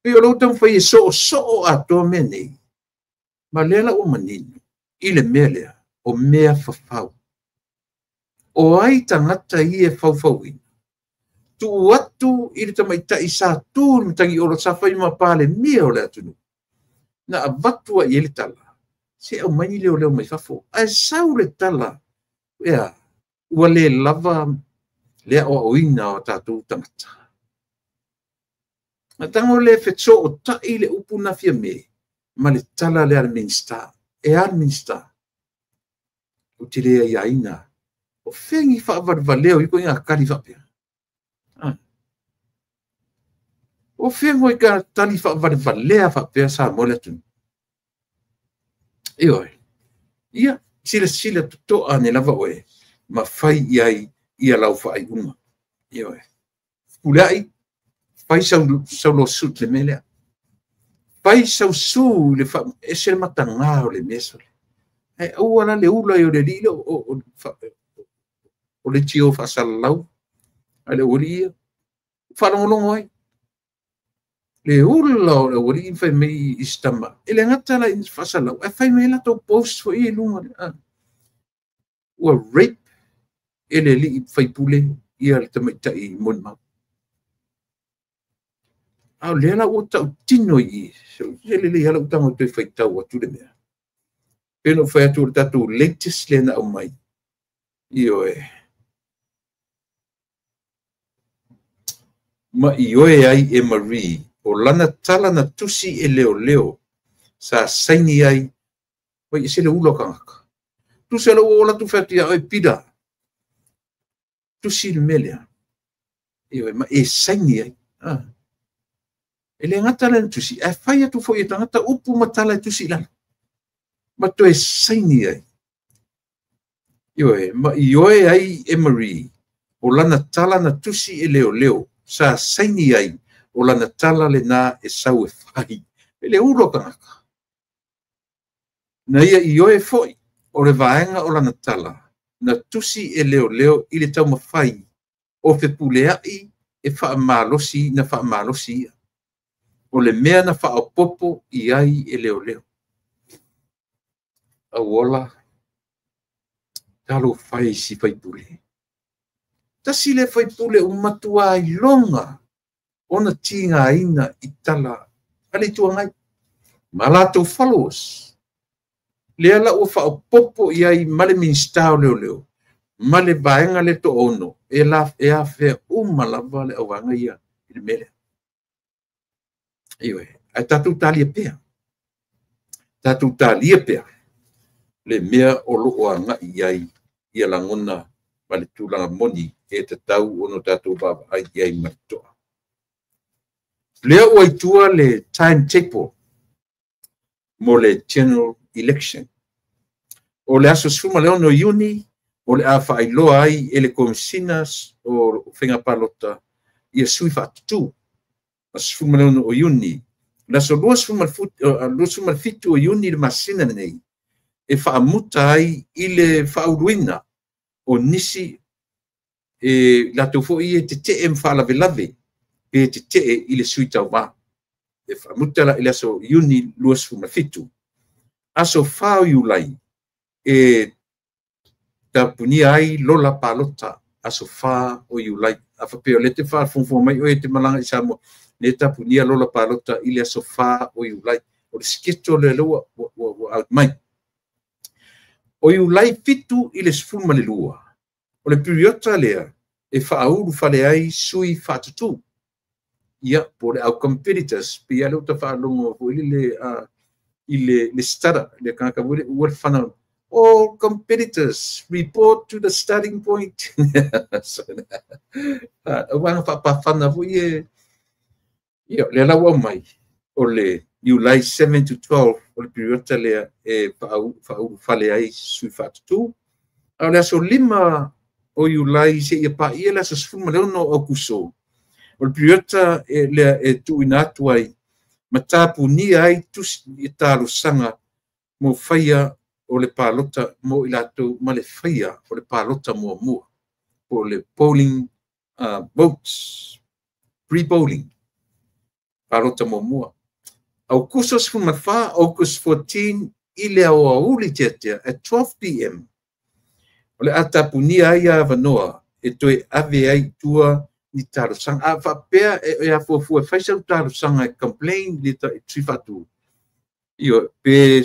Pei o lou taumafai e soosoo atoa mea nei, ma lea la ua manino i le mea lea, o mea fafau. O ai tagata ia e faufauina? Tuu atu i le tamaitai sa tu i le matagiolo sa fai ma Palemia o le atunuu. Na avatu ai i ai le tala, se aumai ni leoleo mai fafo. Ae sau le tala, ea, ua le lava le aoaoina o tatou tagata. Na tago le fesootai le upu na Fiame ma le tala lea a le Minisita. E a le Minisita? Ou te le aiaina. O fea ni faavalevalea o ituaiga tali faapea? O fea ituaiga tali faavalevalea faapea Samoa le atunuu? Ioe. Ia, silasila totoa ane lava oe ma fai i ai ia lau faaiuga. Ioe. Fepuleai, fai sau lawsuit le mea lea. Fai sau sue le fa, ese le matagā o le mea sole. Ae aua la le ula i o le alii lea o le tio faasalalau a le aualii ia. Faalogologo ai. Le ula o le aualii fai mai i si tama. E le gata la i faasalau, ae fai mai latou post foi i luga. Ua rape e le alii faipule ia le tamaitai molimau. A o lea la ua tautino i i, se lelei lava lou tago e toe faitau atu le mea. Pei ona ou fai atu o le tatou latest lea na aumai. Ioe. Ma ioe ai e Marie o lana tala na tusi e leoleo sa saini ai, oi e se le ula o tagata. Tusi ala ua ola atu fai atu ia oe Pita. Tusi le mea lea. Ioe, ma e saini ai. Ah. E le gata lea na tusi, ae fai atu foi e tagata upu ma tala e tusi i lalo. Ma toe saini ai. Ioe, ma ioe ai e Marie, o lana tala na tusi e leoleo, sa saini ai, o lana tala lena e sau e fai. E le ulu o tagata. Na ia ioe foi o le vaega o lana tala, na tusi e leoleo i le taumafai o fepuleai e faamalosi na faamalosi ia. O le mea na faaopoopo i ai e leoleo. Auola, talofa e i si faipule. Tasi le faipule ua matua iloga ona tigaina i tala a le Itu Agai ma latou followers. Lea la ua faaopoopo i ai ma le Minisita o Leoleo ma le vaega le toaono e afea uma lava le auvaega ia i le mea lea. Ioe, ae tatou talia pea. Tatou talia pea le mea o lo o agai i ai ia lagona ma le tulaga moni e tatau ona tatou vaavaai i ai ma le toa. Lea ua i tua le timetable mo le general election. O le aso 16 Iuni, o le a faailoa ai e le Komesina o Faiga Palota ia sui faatutu. Aso 16 o Iuni, le aso 27 o Iuni le masina lenei, e faamuta ai i le faauluina o nisi e latou foi e tetee ma faalavelave pe tetee i le sui tauvā. E faamuta la i le aso Iuni 27. Aso 4 o Iulai e tapunia ai lola palota aso 4 o Iulai. A faapea o lea te faafogafoga mai oe e te malaga i Samoa, le tapunia lola palota i le aso 4 o Iulai. O le schedule lea ua out mai. O Iulai 7 i le 12, o le piriota lea e faaulu fale ai sui faatutu. Ia, po le au competitors, pe ia lea ua faalogo foi lele i le starter, le kanaka foi le ua le whanau. All competitors report to the starting point. Auanga faapafana foi e. Ia, lea la ua mai o le Iulai 7 to 12 o le piriota lea e faaulu fale ai sui faatutu. A o le aso 5 o Iulai se ia paia le aso 16 o Aukuso. O le piriota lea e tuuina atu ai ma tapunia ai tusi i talosaga mo faia o le palota mo i latou ma le faia o le palota muamua. Po o le polling votes, pre-polling, palota muamua. Aukuso 14, August 14, i le aoauli tiatia at 12 p.m. O le a tapunia ai avanoa e toe ave ai tua ni talosaga. A faapea e afuafua e fai sau talosaga e complain le sui faatu. Io, pe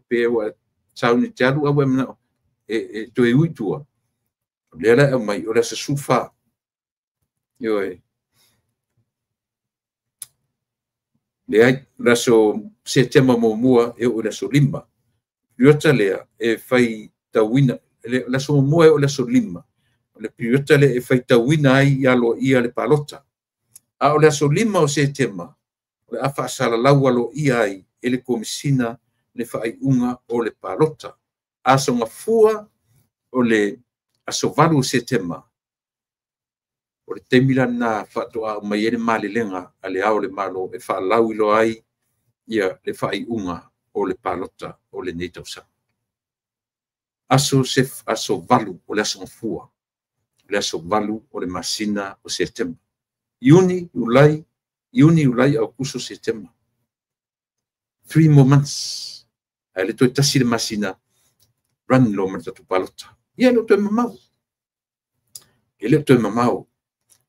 pe ua sau ni te alu au e manao e toe ui tua. O lea la e aumai, o le aso 14. Ioe. Leai, o le aso Setema muamua e oo i le aso 5. Piriota lea e fai tauina, le aso muamua e oo i le aso 5. O le piriota lea e fai tauina ai i aloaia le palota. A o le aso 5 o Setema, o le a faasalalau aloaia ai e le Komesina le faaiuga o le palota. Aso gafua o le aso 8 o Setema, o le taimi lana faatoa aumai ai le malelega a le Ao o le Malo e faalauiloa ai ia le faaiuga o le palota o lenei tausaga. Aso 8 o le aso gafua, o le aso 8 o le masina o Setema. Iuni, Iulai, Iuni, Iulai, Aukuso, Setema. 3 more months. Ae le toe tasi le masina, run loa ma le tatou palota. Ia, e le o toe mamao. E le o toe mamao.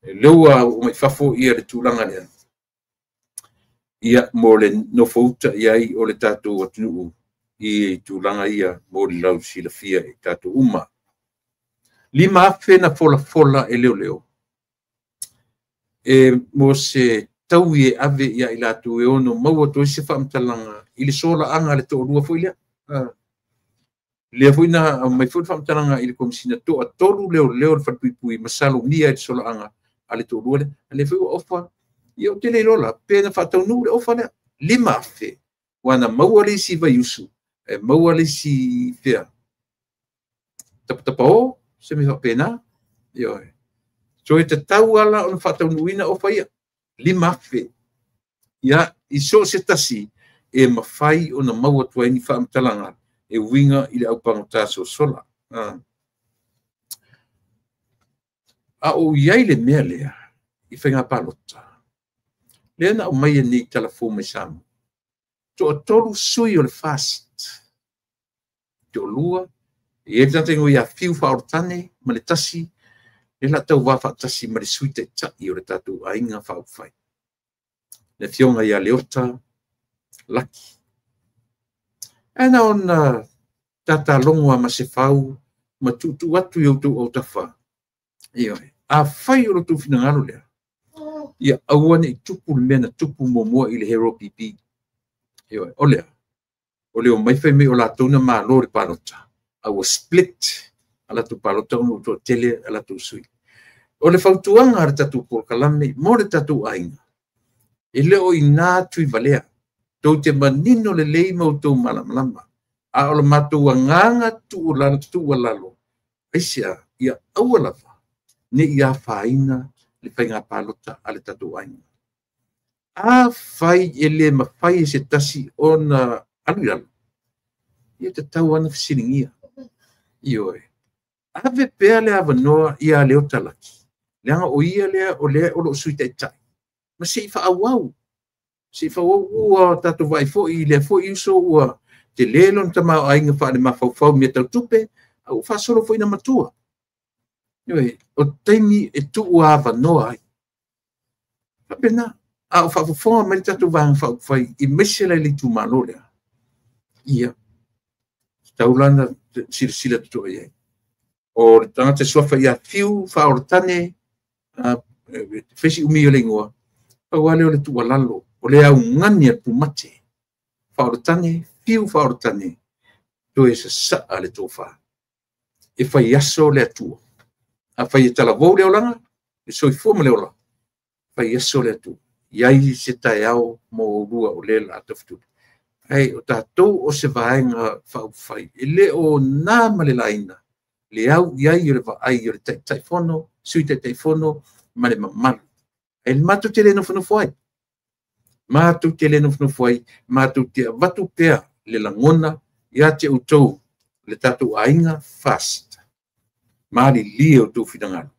E lea ua oo mai fafo ia le tulaga lea. Ia mo le nofouta i ai o le tatou atunuu i tulaga ia mo le lausilafia i tatou uma. 5,000 na folafola e leoleo e mo se taui e ave ia i latou e ono maua atu ai se faamatalaga i le solaaga a le toalua foi lea. Lea foi na aumai foi le faamatalaga i le Komesina, toatolu leoleo le falepuipui ma salomia i le solaaga a le toalua lea. Lea foi ua ofa, ia ou te le iloa la, pe na faataunuu le ofa lea. 5,000, ua na maua le isi vaiusu, e maua le isi fea, tapatapao, se mea faapena. Ioe. So e tatau ala ona faataunuuina ofa ia, 5,000. Ia, i so o se tasi e mafai ona maua atu ai ni faamatalaga e uiga i le aupagota sosola. A o i ai le mea lea i faiga palota, lea na aumai nei tala fou mai Samoa, toatolu sui o le FAST, toalua, e i ai le tagata igoa ia Fiu Faaolotane ma le tasi, le la tauvā faatasi ma le Sui Taitai o le tatou Aiga Faaupufai, le afioga ia Leota Laki. Ae na ona tatalogo a Masefau ma tuutuu atu i outou autafa. Ioe. Afai o lo outou finagalo lea, ia aua ne i tupu le mea na tupu muamua i le Hero PP. Ioe. O lea, o le omai fai mai o latou na malo le palota, a ua split a latou palota ona ua toatele a latou sui. O le fautuaga a le tatou polokalame mo le tatou aiga, e le o i ina Tuivalea, tou te manino lelei ma outou malamalama, a o le matou agaga tuualalo, aisea, ia aua lava ne i afaina le faiga palota a le tatou aiga. Afai e le mafai e se tasi ona alu i lalo, ia tatau lava ona fesiligia. Ioe. Ave pea le avanoa ia Leota Laki, leaga o ia lea o lea o loo Sui Taitai, ma se i faaauau. Se i faaauau ua tatou vaai foi i lea foi uso ua tele lona tamaoaiga faalemafaufau i mea tau tupe, a ua faasolo foi ina matua. Ioe, o taimi e tuu avanoa ai. Faapena, a o faafofoga mai le tatou Vaega Faaupufai i maise la i le itumalo lea, ia, tatau la ona silasila totoa i ai. O le tagata suafa ia Fiu Faaolotane, faisi umi o le igoa, pau lava lea o le tuualalo, o le augani a le pumate. Faaolotane, Fiu Faaolotane, toe sasaa le tofa. E fai aso le Atua. A fai e talavou le olaga, le soifua ma le ola, fai aso le Atua. I ai se taeao mo oulua o le la tafutuli. Ai o tatou o se vaega faaupufai, e le o na ma le laina, le au i ai o le vaai o le Taitaifono, Sui Taitaifono ma le mamalu. E matou te le nofonofo ai. Matou te le nofonofo ai, matou te avatu pea le lagona ia te outou, le tatou aiga FAST. Malilie outou finagalo.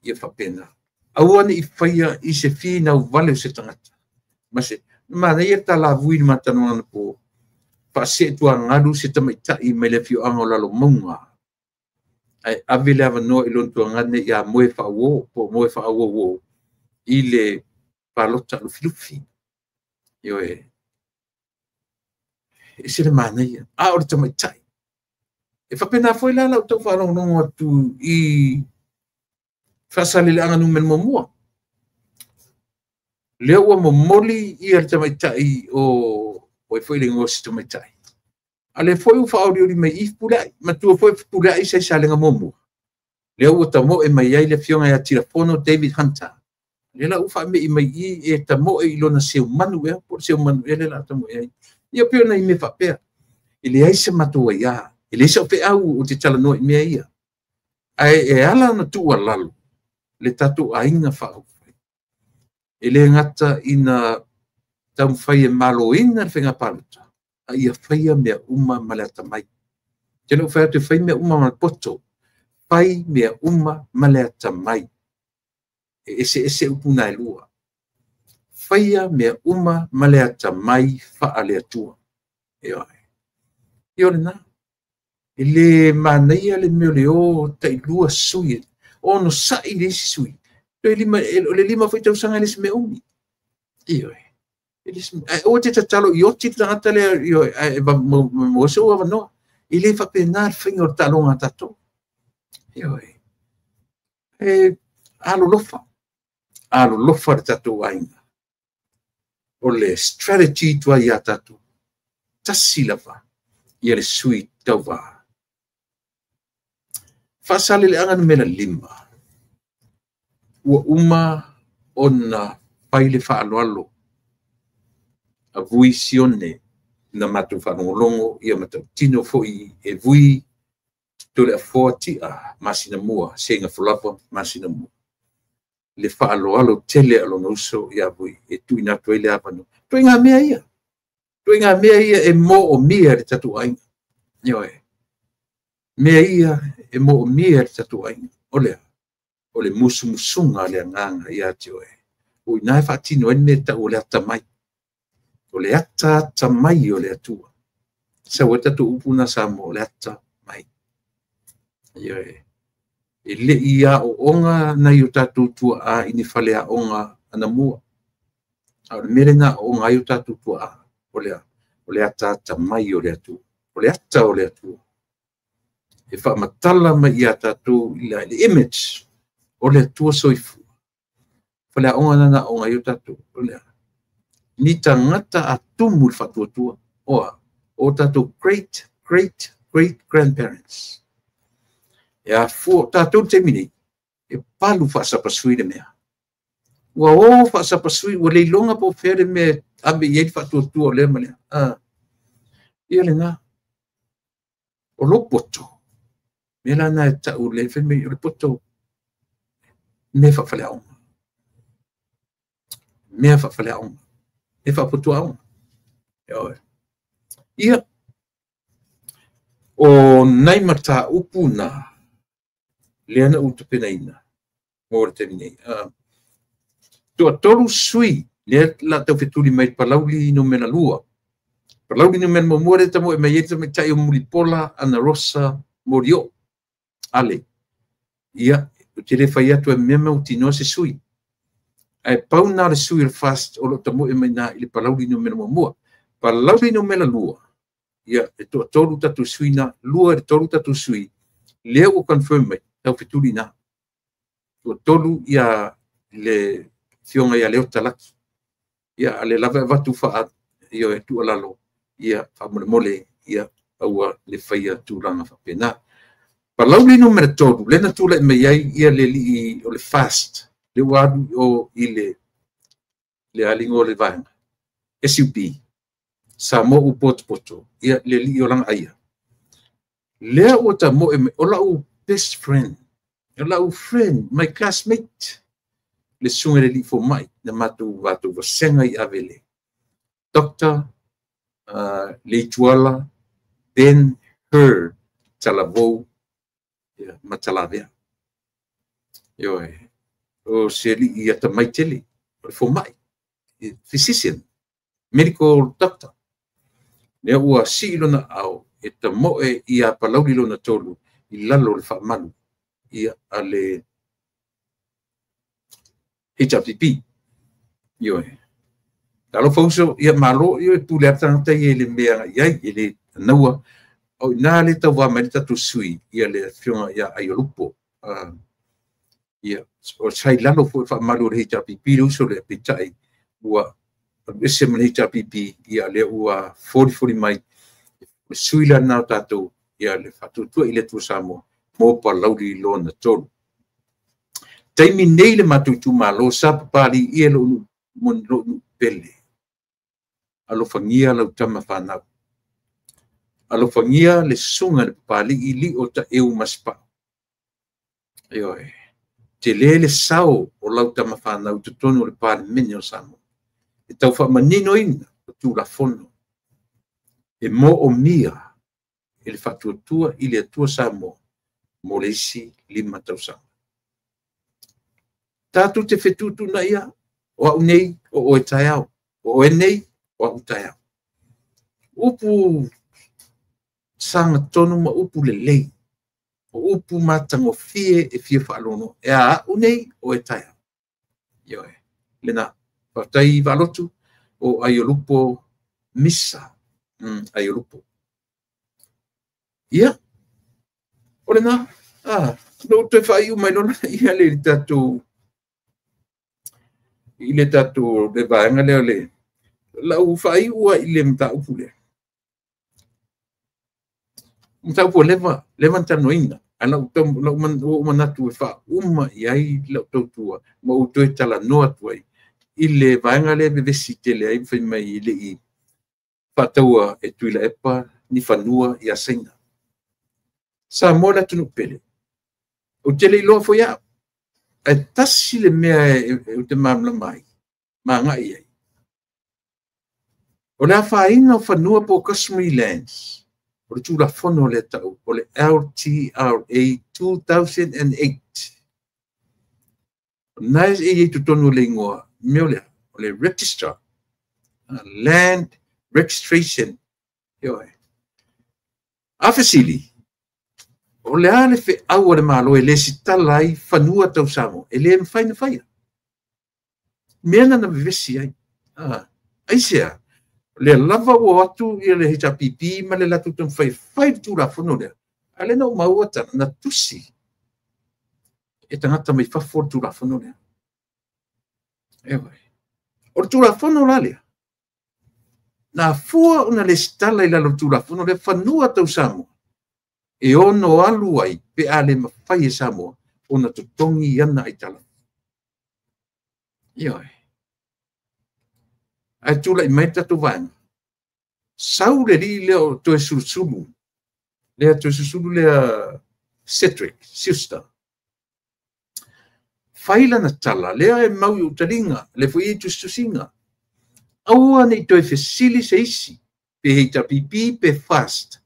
Ia faapena. Aua ne i faia i se finau vale o se tagata. Ma se manaia le talavui le matanoana po faaseetuagalu se tamaitai mai le afioaga o Lalomauga. Ae ave le avanoa i lona tuagane ia moe faauo po moe faauouo i le palota lufilufi. Ioe. E se le manaia. A o le tamaitai. E faapena foi la lau tau faalogologo atu i Faasaleleaga Nu.1. Lea ua momoli ia le tamaitai o oi foi le igoa o si tamaitai. A lea foi ua faaolioli mai i Fepuleai, matua foi Fepuleai sa i Salega muamua. Lea ua tamoe mai ai le afioga ia Tilafono David Hunter. Lea la ua faamei mai i e tamoe i lona seumanu ea, po o le seumanu ea lea la tamoe ai. Ia pei ona i mea faapea. E leai se matou aiā, e leai sau feau o te talanoa i mea ia. Ae e ala ona tuualalo le tatou aiga faaupufai. E le gata ina taumafai e maloina le faiga palota, a ia faia mea uma ma le atamai. Te le o fai atu e fai mea uma ma le poto, fai mea uma ma le atamai. E ese ese upu na e lua. Faia mea uma ma le atamai faale-Atua. Ioe. Ia o lena. E le manaia le mea o le o tailua sui, onosai le isi sui. Toe lima, o le 5 foi tausaga e le se mea umi. Ioe. Aua te tatalo i oti le tagata lea ae maua sou avanoa. E le faapena le faiga o le taaloga a tatou. Ioe. E alolofa, alolofa le tatou aiga. O le strategy tuai ia tatou, tasi lava ia le sui tauva. Faasaleleaga numera 5, ua uma ona fai le faaaloalo a Vui Sione na matou faalogologo ia matautino foi e Vui Toleafoa Tia masina mua, seiga folava masina mua. Le faaaloalo tele a lona uso ia Vui e tuuina atu ai le avanoa. Ituaiga mea ia. Ituaiga mea ia e moomia e le tatou aiga. Ioe. Mea ia e moomia e le tatou aiga. O le a? O le musumusuga a le agaga ia te oe. O i ina e faatino ai le mea e tau o le atamai. O le ataatamai o le Atua. Sau ai tatou upu na Samoa, o le atamai. Ioe. E le i aooga nai o tatou tuaa i ni faleaoga anamua. A o le mea lena aooga ai o tatou tuaa, o le a? O le ataatamai o le Atua. O le ata o le Atua. E faamatala mai ia tatou i le image o le Atua soifua. Faleaoga na aooga ai o tatou. O le a? Ni tagata a tumu le faatuatua. Oa, o tatou great, great, great grandparents. E afua, tatou le taimi nei, e palu faasapasui le mea. Ua o faasapasui, ua leiloga po o fea le mea ave i ai le faatuatua o lea ma lea. Ia lena. O lou poto, mea la na e tau le fai mai o le poto, mea faafaleaoga. Mea faafaleaoga. Mea faapotuaoga. Ioe. Ia, o nai mataupu na, lea na ou tapenaina mo le taimi nei. Toatolu sui, lea la tau fetuli mai Palauli numera 2. Palauli numera 1 lea tamoe mai ai le tamaitai o Mulipola Ana Rosa Morio. Ale. Ia, o te le fai atu e mea mautinoa se sui. Ae pau na le sui o le FAST o lo tamoe mai na i le Palauli numera 1. Palauli numera 2. Ia, e toatolu tatou sui na, 2 i le 3 tatou sui, lea ua confirm mai, tau fetuli na. Toatolu ia le fioga ia Leo Talaki. Ia, ale lava e avatu faa, ia e tuualalo, ia faamolemole, ia aua le faia tulaga faapena. Palauli numera 3, lea na tulai mai ai ia le alii o le FAST, le ua alu o i le aliga o le vaega, SUP, Samoa u potopoto, ia le alii o Lagaaia. Lea ua tamoe mai, o lau best friend, o lau friend, my classmate, le susuga i le alii fomai, na matou vasega i Avele. Dr. Leituala Ben Hur Talavou Matalavea. Ioe, o se alii atamai tele, o le fomai, physician, medical doctor. Lea ua sii lona ao e tamoe ia Palauli lona 3 i lalo o le faamalu ia a le HRPP. Ioe. Talofa uso, ia malo, ia e pule a tagata ia i le mea i ai, i le naua. O ina le tauva mai le tatou sui, ia le afioga ia Aiolupo. Ia, o sai lalo foi faamalu o le HRPP, le uso le peitai, ua alu ese ma le HRPP, ia lea ua folifoli mai, le sui la na o tatou, ia le faatuatua i le Atua Samoa, mo Palauli lona 3. Taimi nei le matou itumalo, sa papali ia lou nuu pele. Alofagia lau tama whanau. Alofagia le susuga le papali'i li'o ta'eu masepa'u. Ioe. Te le sao o lau tama whanau totonu o le Palemene o Samoa. E tau faamaninoina o Tulafono. E moomia e le faatuatua i le Atua Samoa mo le isi 5 tausaga. Tatou te fetuutuunai o au nei o oe taeao. O oe nei o au taeao. Upu sagatonu ma upu lelei. O upu matagofie e fia faalogo. E a au nei o e taeao. Ioe. Lena. Faafetai Vaalotu. o Aiolupo Misa. Aiolupo. Ia, o lena, no toe whai mai lona ia le tatou i le tatou le vaega lea le lau whai ua i le mtaupu lea. Mtaupu leva, leva tanoina. Ana lau manatu e wha uma i ai lau tautua ma u toe tala noa tuai i le vaega lea vevesi tele ai fai mai i le i whataua e tuila epa ni fanua i asaina. Sa moa la tunu pele. O tele iloa foi au. E tasi le mea e te mamla mai. Ma ngai ai. O le afaina o fanua po customary lands. O le tulafono le tau. O le LTRA 2008. O nai e i totonu le ingoa. Mea o lea. O le register. Land registration. Ioe. A fesili. O le a le fe au le malo e le sitala ai fanua tau Samoa. E le mawhai na whaia. Mea na vevesi ai. Ai sea. Le lava o atu i le HRPP ma le latu tau whai whai tulafono lea. A le na o maua tana na tusi. E tangata mai fafo le tulafono lea. Ewa. O le tulafono la lea. Nā fua o na le sitala i lalo tulafono lea fanua tau Samoa. E ono alu ai pe a le mawhai e Samoa o na totongi ana ai tala. Ioe. Ai tula i mai tatu vaenga. Sau le li lea o toe sulusulu. Lea toe sulusulu lea Cedric, sister. Whaila na tala, lea e mau i utalinga, le fo i tustusinga. Aua nei toe fesili se isi, pe heita pipi, pe fast.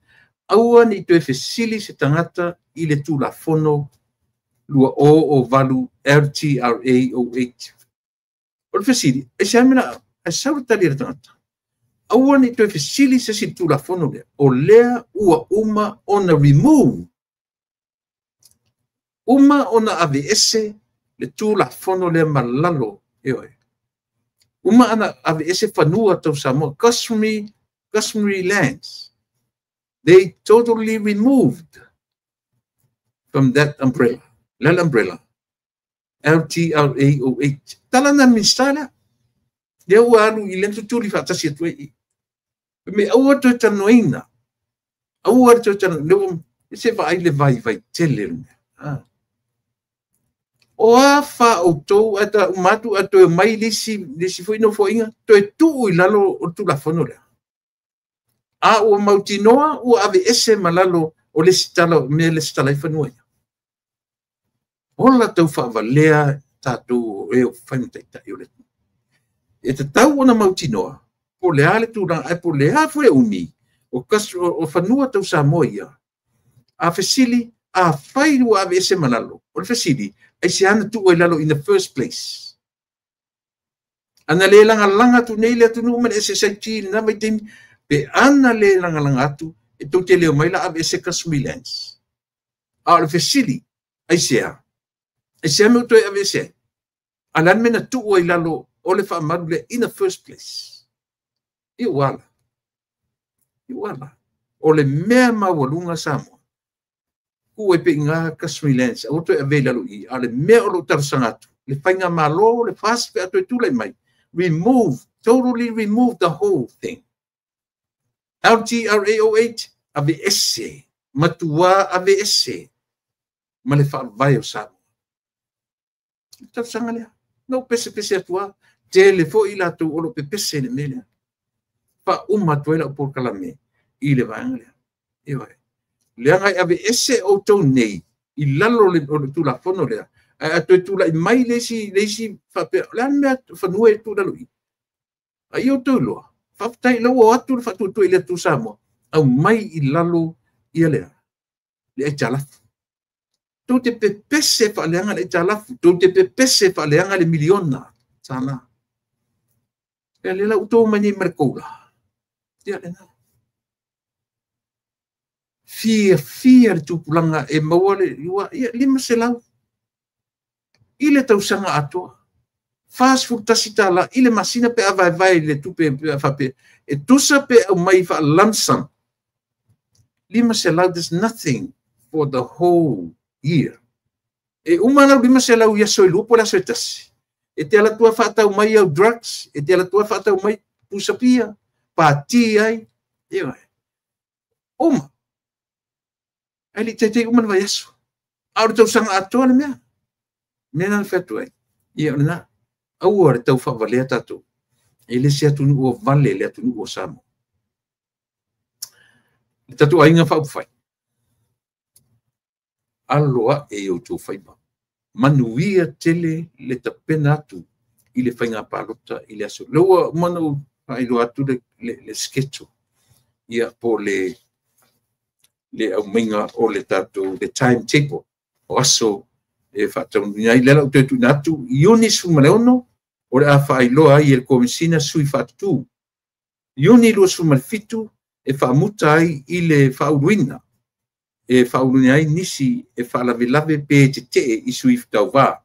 Aua nei toe fesili se tangata i le tulafono lua o o valu LTRA 08. O le fesili, e se amena, e sau tali le tangata. Aua nei toe fesili se si tulafono lea. O lea ua uma ona remove. Uma ona aveese le tulafono lea malalo. Eoe. Uma ana aveese fanua tau Samoa. Customary lands. They totally removed from that umbrella. Lala umbrella. LTRA 08. Tala na minista lea. Lea ua alu i le tutuli whaatasi atu e. Me aua toe tanoina. Aua toe tanoina. E se vaai le vai vai tele mea. O a wha o tau ata umatu a toe mai lisi fo ino fo inga. Toe tuu i lalo o tulafono lea. A ua mautinoa ua ave ese malalo o le sitala, mea le sitala i fanua ia. Ola tau whaavalea tātou o e o whaimataitai o le. E te tau ona mautinoa, po le a le tūranga, ai po le a fue umi, o fanua tau Samoa ia. A fesili, a whai ua ave ese malalo. O le fesili, ai se ana tuu ai lalo in the first place. Ana le langa langa tu nei le atu nu man SSIT na mai teimi, pe ana le langa langa atu, e tau te leo mai la ave ese customary lands. A o le fesili, ai se a. Ai se a me utoe ave ese. A lan mena tuu ai lalo o le whaamaru le in the first place. I uala. I uala. O le mea maualunga Samoa. Ku e pe ngā customary lands. A utoe ave lalo i. A le mea o lo tarasanga atu. Le whainga malo, le fast pe atu e tūlai mai. Remove, totally remove the whole thing. LTRA 08, ave ese. Matua ave ese. Ma le whaavai o Samoa. Tarasanga lea. No pese pese atua. Te le fo i lātou o lo pepese le mea lea. Pa uma atu ai lau polokalame i le vaega lea. Ioe. Leaga e ave ese o tau nei i lalo o le tulafono lea. A toe tula'i mai le isi faapea. O le a le mea fanua e tulalo i. A i o tau loa. Faafetai lau o atu le faatuatua i le atu Samoa. Au mai i lalo ia lea. Le aitalafu. Tou te pepese faaleaga le aitalafu. Tou te pepese faaleaga le miliona. Sala. Ia le lau tou mai nei ma le koula. Ia lena. Fia fia le tupulaga e maua le ua ia 500. I le tausaga atoa. $41 i le masina pe a vaevae i le tupe pe a faapea e tusa pe aumai faa-lump sum. 500, there's nothing for the whole year. E uma lau 500 i aso e 2 po o le aso e 1. E te ala tua faatau mai au drugs, e te ala tua faatau mai pusapia, pati ai, ia uma. Ai le taitai uma le vaiaso. A o le tausaga atoa le mea. Mea na whatu ai. Ia o lena. Aua le tau faavalea tatou. E le se atunuu o vale le atunuu o Samoa. Le tatou aiga faaupufai. Alo ae i outou faiva. Manuia tele le tapena atu i le faiga palota i le aso. Lea ua uma ona ou faailoa atu le schedule. Ia po o le aumaiga o le tatou le timetable o aso e faataunuuina ai. Lea la ou toe tuuina atu Iuni 16 o le a faailoa ai e le Komesina sui faatutu. Iuni 27 e faamuta ai i le faauluina e faauluina ai nisi e faalavelave pe tetee i sui tauvā.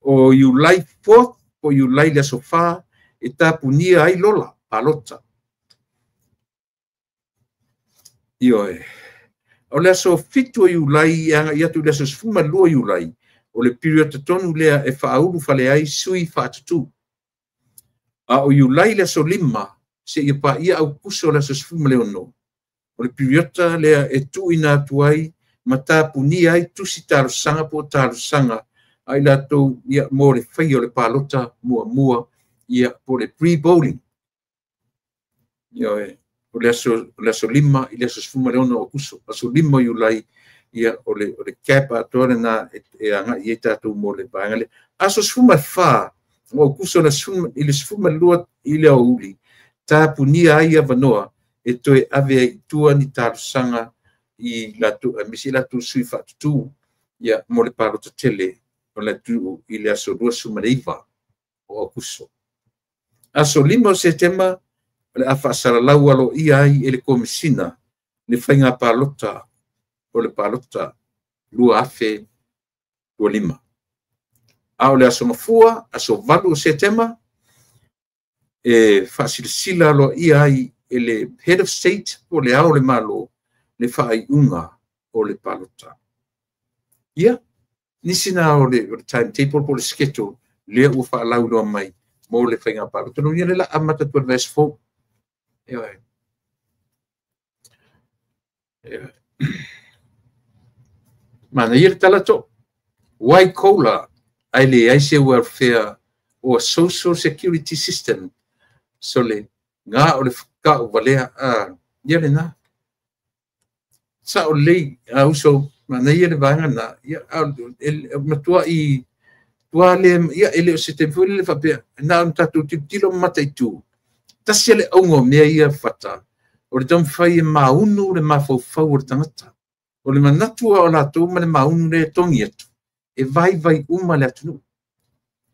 O Iulai 4 po o Iulai le aso 4 e tapunia ai lola palota. Ioe. O le aso 7 o Iulai e agai atu i le aso 12 Iulai, o le period tonu lea e faaulu fale ai sui faatutu. A o Iulai le aso 5, seia paia Aukuso le aso 16, o le period lea e tuuina atu ai ma tapunia ai tusi talosaga po o talosaga a i latou ia, mo le faia o le palota muamua ia, po o le pre-polling. Ioe. O le aso 5 i le aso 16 o Aukuso, aso 5 o Iulai, ia, o le cap atoa lena e agai ai tatou mo le vaega lea. Aso 14 o Aukuso i le 12 i le aoauli, tapunia ai avanoa e toe ave ai i tua ni talosaga i latou, aemaise i latou sui faatutu ia, mo le palota tele o le atunuu i le aso 29 o Aukuso. Aso 5 o Setema, o le a faasalalau aloaia ai e le Komesina le faiga palota o le palota 2025. A o le aso mafua, aso 8 o Setema, e faasilasila aloaia ai e le Head of State po o le Ao o le Malo le faaiuga o le palota. Ia, nisi na o le timetable po o le schedule lea ua faalauiloa mai mo le faiga palota. Lona ia le la amata atu le vaiaso fou. Ioe. Ioe. Manaia le tala to. White collar ai leai se welfare or social security system. So le ngā o le whakau valea a ia le nā. Sa o lei a uso manaia le vaega na ia matua i tua le ia ele o se te foi le whapea na on tatou tilotilo mataitu. Tasi le auga o mea ia fata o le taumafai e maunu le mafaufau o le tagata. O le manatu o latou ma le maunu le tongi atu. E vaivai uma le atunuu.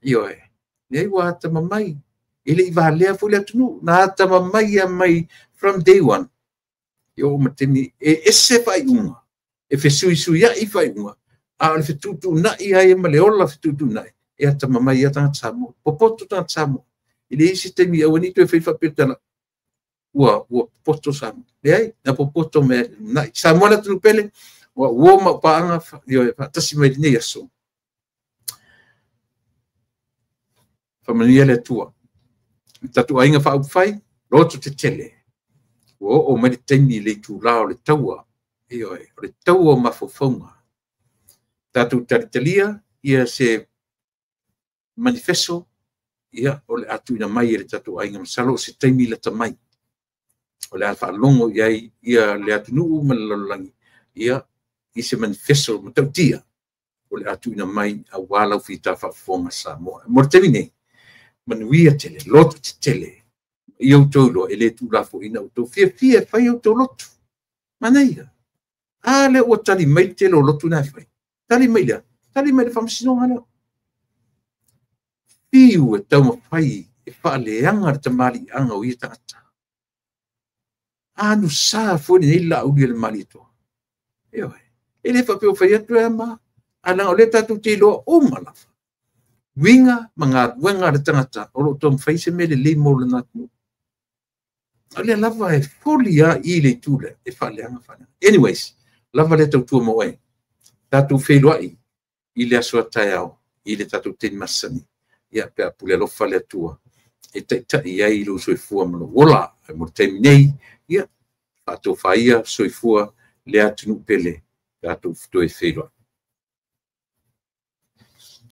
Ioe. Leai ua atamamai. E le i valea foi le atunuu. Na atamamai ia mai from day one. I oo ma taimi e ese faaiuga. E fesuisuiai faaiuga. A o le fetuutuunai ai ma le ola fetuutuunai. E atamamai ia tagata Samoa. Popoto tagata Samoa. I le isi taimi aua ne i toe fai faapea tala. Ua popoto Samoa. Leai, na popoto mea nai. Samoa le atunuu pele, ua uo ma upaaga ioe faatasi mai lenei aso. Faamanuia le Atua. Le tatou aiga faaupufai, loto tetele. Ua oo mai le taimi i le itulā o le taua. Ioe, o le taua o mafaufauga. Tatou talitalia ia se manifesto ia, o le a tuuina mai e le tatou aiga masalo o se taimi lata mai. O le a faalogo i ai ia le atunuu ma le lalolagi ia, i se manifesto matautia o le a tuuina mai aua lau fita faafofoga Samoa. Mo le taimi nei, manuia tele, loto tetele, i outou iloa e le tuulafoaiina outou fiafia e fai outou lotu. Manaia. A lea ua tali mai le tele o lotu na e fai. Tali mai lea, tali mai le faamasinoga lea. Fiu e taumafai e faaleaga le tamaliiaga o ia tagata. Anu sa foi lenei laauli e le malietoa. Ioe. E le faapea o fai atu e ama, a leaga o lea tatou te iloa uma lava. Uiga ma galuega a le tagata o loo taumafai se mea lelei mo lona atunuu. A o lea lava e foli lava i le itu lea e faaleaga faaleaga. Anyways, lava lea tautua mo oe. Tatou feiloai i le aso a taeao i le tatou taimi masani, ia pe a pule alofa le Atua e taitai ai lou soifua ma lou ola. Ae mo le taimi nei, ia faatofa ia soifua le atunuu pele, tatou toe feiloai.